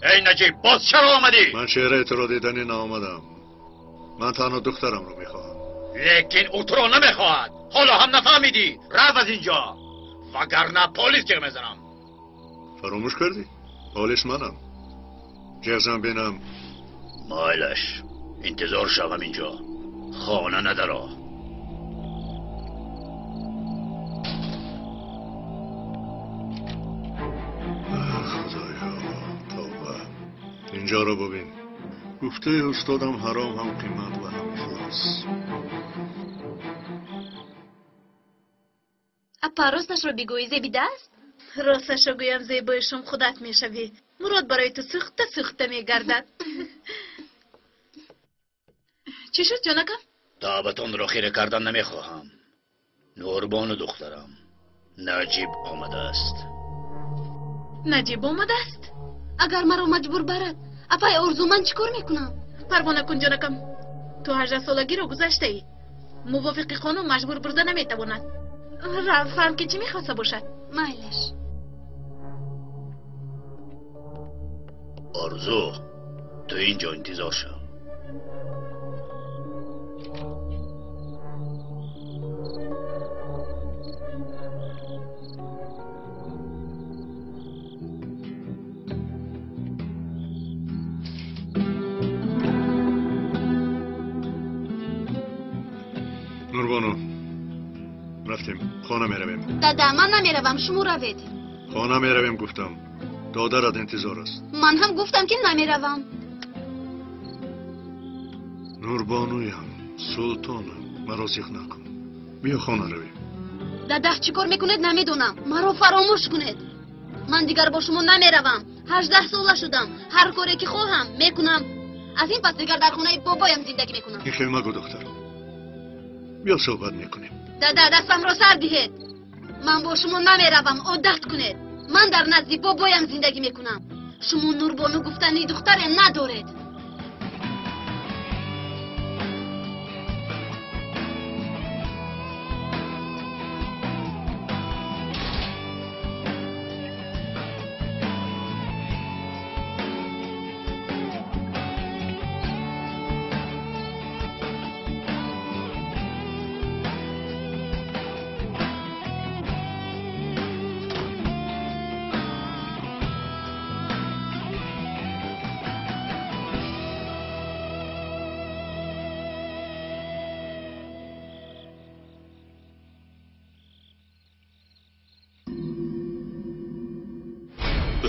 Эй Наҷиб, боз чаро омадӣ? Ман чеҳраи туро диданӣ наомадам. Ман танҳо духтарамро мехоҳам. Лекин ӯ туро намехоҳад. Ҳоло ҳам нафаҳмидӣ. Рав аз инҷо, вагарна полис ҷеғ мезанам. Фаромӯш кардӣ? Полис манам. Ҷеғ зан бинам. Майлаш, интизор шавам инҷо. Хона надаро. Худоё, тавба. Инҷоро бубин. Гуфтаи устодам ҳаром ҳам қимат ва ҳам ифлос. Апа, росташро бигӯӣ, зебида аст? Росташро гӯям, зебои шум худат мешавӣ. Мурод барои ту сӯхта сӯхта мегардад. Чӣ шуд, ҷонакам? Даъватонро хира кардан намехоҳам. Нурбону духтарам, Наҷиб омадааст. Наҷиб омадааст? Агар маро маҷбур барад, апай Орзу, ман чӣ кор мекунам? Парво накун, ҷонакам. Ту 18 солагиро гузаштаӣ. Мувофиқи қонун маҷбур бурда наметавонад. Рав, фаҳм ки чӣ мехоста бошад. Майлаш. Орзу, ту инҷо интизор шав. Нурбону, рафтем, хона меравем. Дада, ман намеравам, шумо равед. Хона меравем гуфтам. Додарат интизор аст. Ман ҳам гуфтам ки намеравам. Нурбонуям, султонам, маро зиқ накун. Биё хона равем. Дада, чӣ кор мекунед намедонам. Маро фаромӯш кунед. Ман дигар бо шумо намеравам. 18 сола шудам. Ҳар коре ки хоҳам мекунам. Аз ин пас дигар дар хонаи бобоям зиндагӣ мекунам. Ин хел магӯ, духтар. Биё суҳбат мекунем. Дада, дастамро сар диҳед. Ман бо шумо намеравам, одат кунед. Ман дар назди бобоям зиндагӣ мекунам. Шумо Нурбону гуфтани духтаре надоред.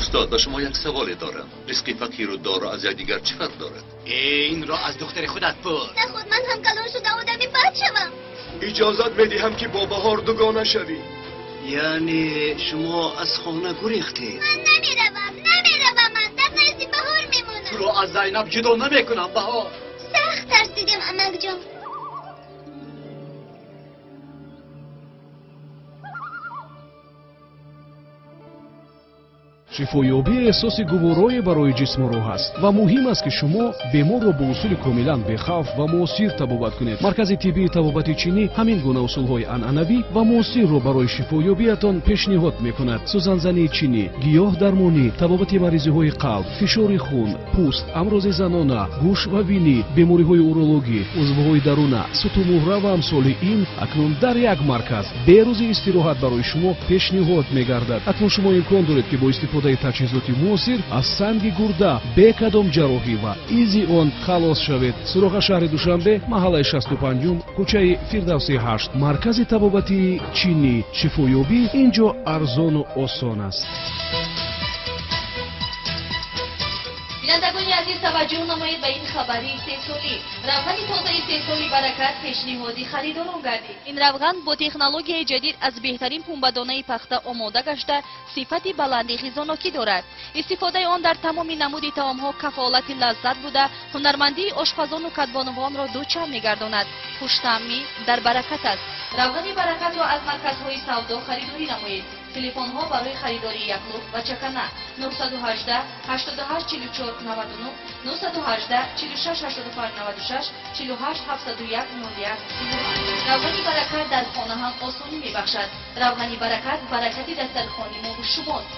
Устод, ба шумо як саволе дорам. Ризқи фақиру доро аз якдигар чӣ фарқ дорад? Инро аз духтари худат пурс. Наход ман ҳам калон шуда одами бад шавам. Иҷозат медиҳам ки бо Баҳор дугона шавӣ. Яъне шумо аз хона гурехтед? Ман намеравам, намеравам, ман дар назди Баҳор мемонам. Туро аз Зайнаб ҷудо намекунам, Баҳор. Сахт тарсидем, амакҷон. Шифоёбӣ эҳсоси гуворое барои ҷисму рӯҳ аст ва муҳим аст ки шумо беморро бо усули комилан бехавф ва муосир табобат кунед. Маркази тиббии табобати чинӣ ҳамин гуна усулҳои анъанавӣ ва муосирро барои шифоёбиятон пешниҳод мекунад. Сӯзанзании чинӣ, гиёҳ дармонӣ, табобати маризиҳои қалб, фишори хун, пӯст, амрози занона, гӯш ва бинӣ, бемориҳои урологӣ, узвҳои даруна, сутумуҳра ва амсоли ин акнун дар як марказ бе рӯзи истироҳат барои шумо пешниҳод мегардад. Акнун шумо имкон доред ки бо истифодаи таҷҳизоти муосир аз санги гурда бе кадом ҷарроҳӣ ва изи он халос шавед. Суроға шаҳри Душанбе, маҳаллаи 65, кӯчаи Фирдавси 8, маркази табобатии чинӣ. Шифоёбӣ ин ҷо арзону осон аст. Бинандагони азиз, таваҷҷӯҳ намоед ба ин хабари истеҳсолӣ. Равғани тозаи истеҳсоли Баракат пешниҳоди харидорон гардид. Ин равған бо технологияи ҷадид аз беҳтарин пунбадонаи пахта омода гашта, сифати баланди ғизонокӣ дорад. Истифодаи он дар тамоми намуди таомҳо кафолати лаззат буда, ҳунармандии ошпазону кадбонувонро дучанд мегардонад. Хуштаъмӣ дар Баракат аст. Равғани Баракатро аз марказҳои савдо харидорӣ намоед. Телефонҳо барои харидории яклух ва чакана 918 88 44 99, 918 46 85 96, 48 701 01. Равғани Баракат дар хона ҳам осонӣ мебахшад. Равғани Баракат баракати дастархони мо шумост.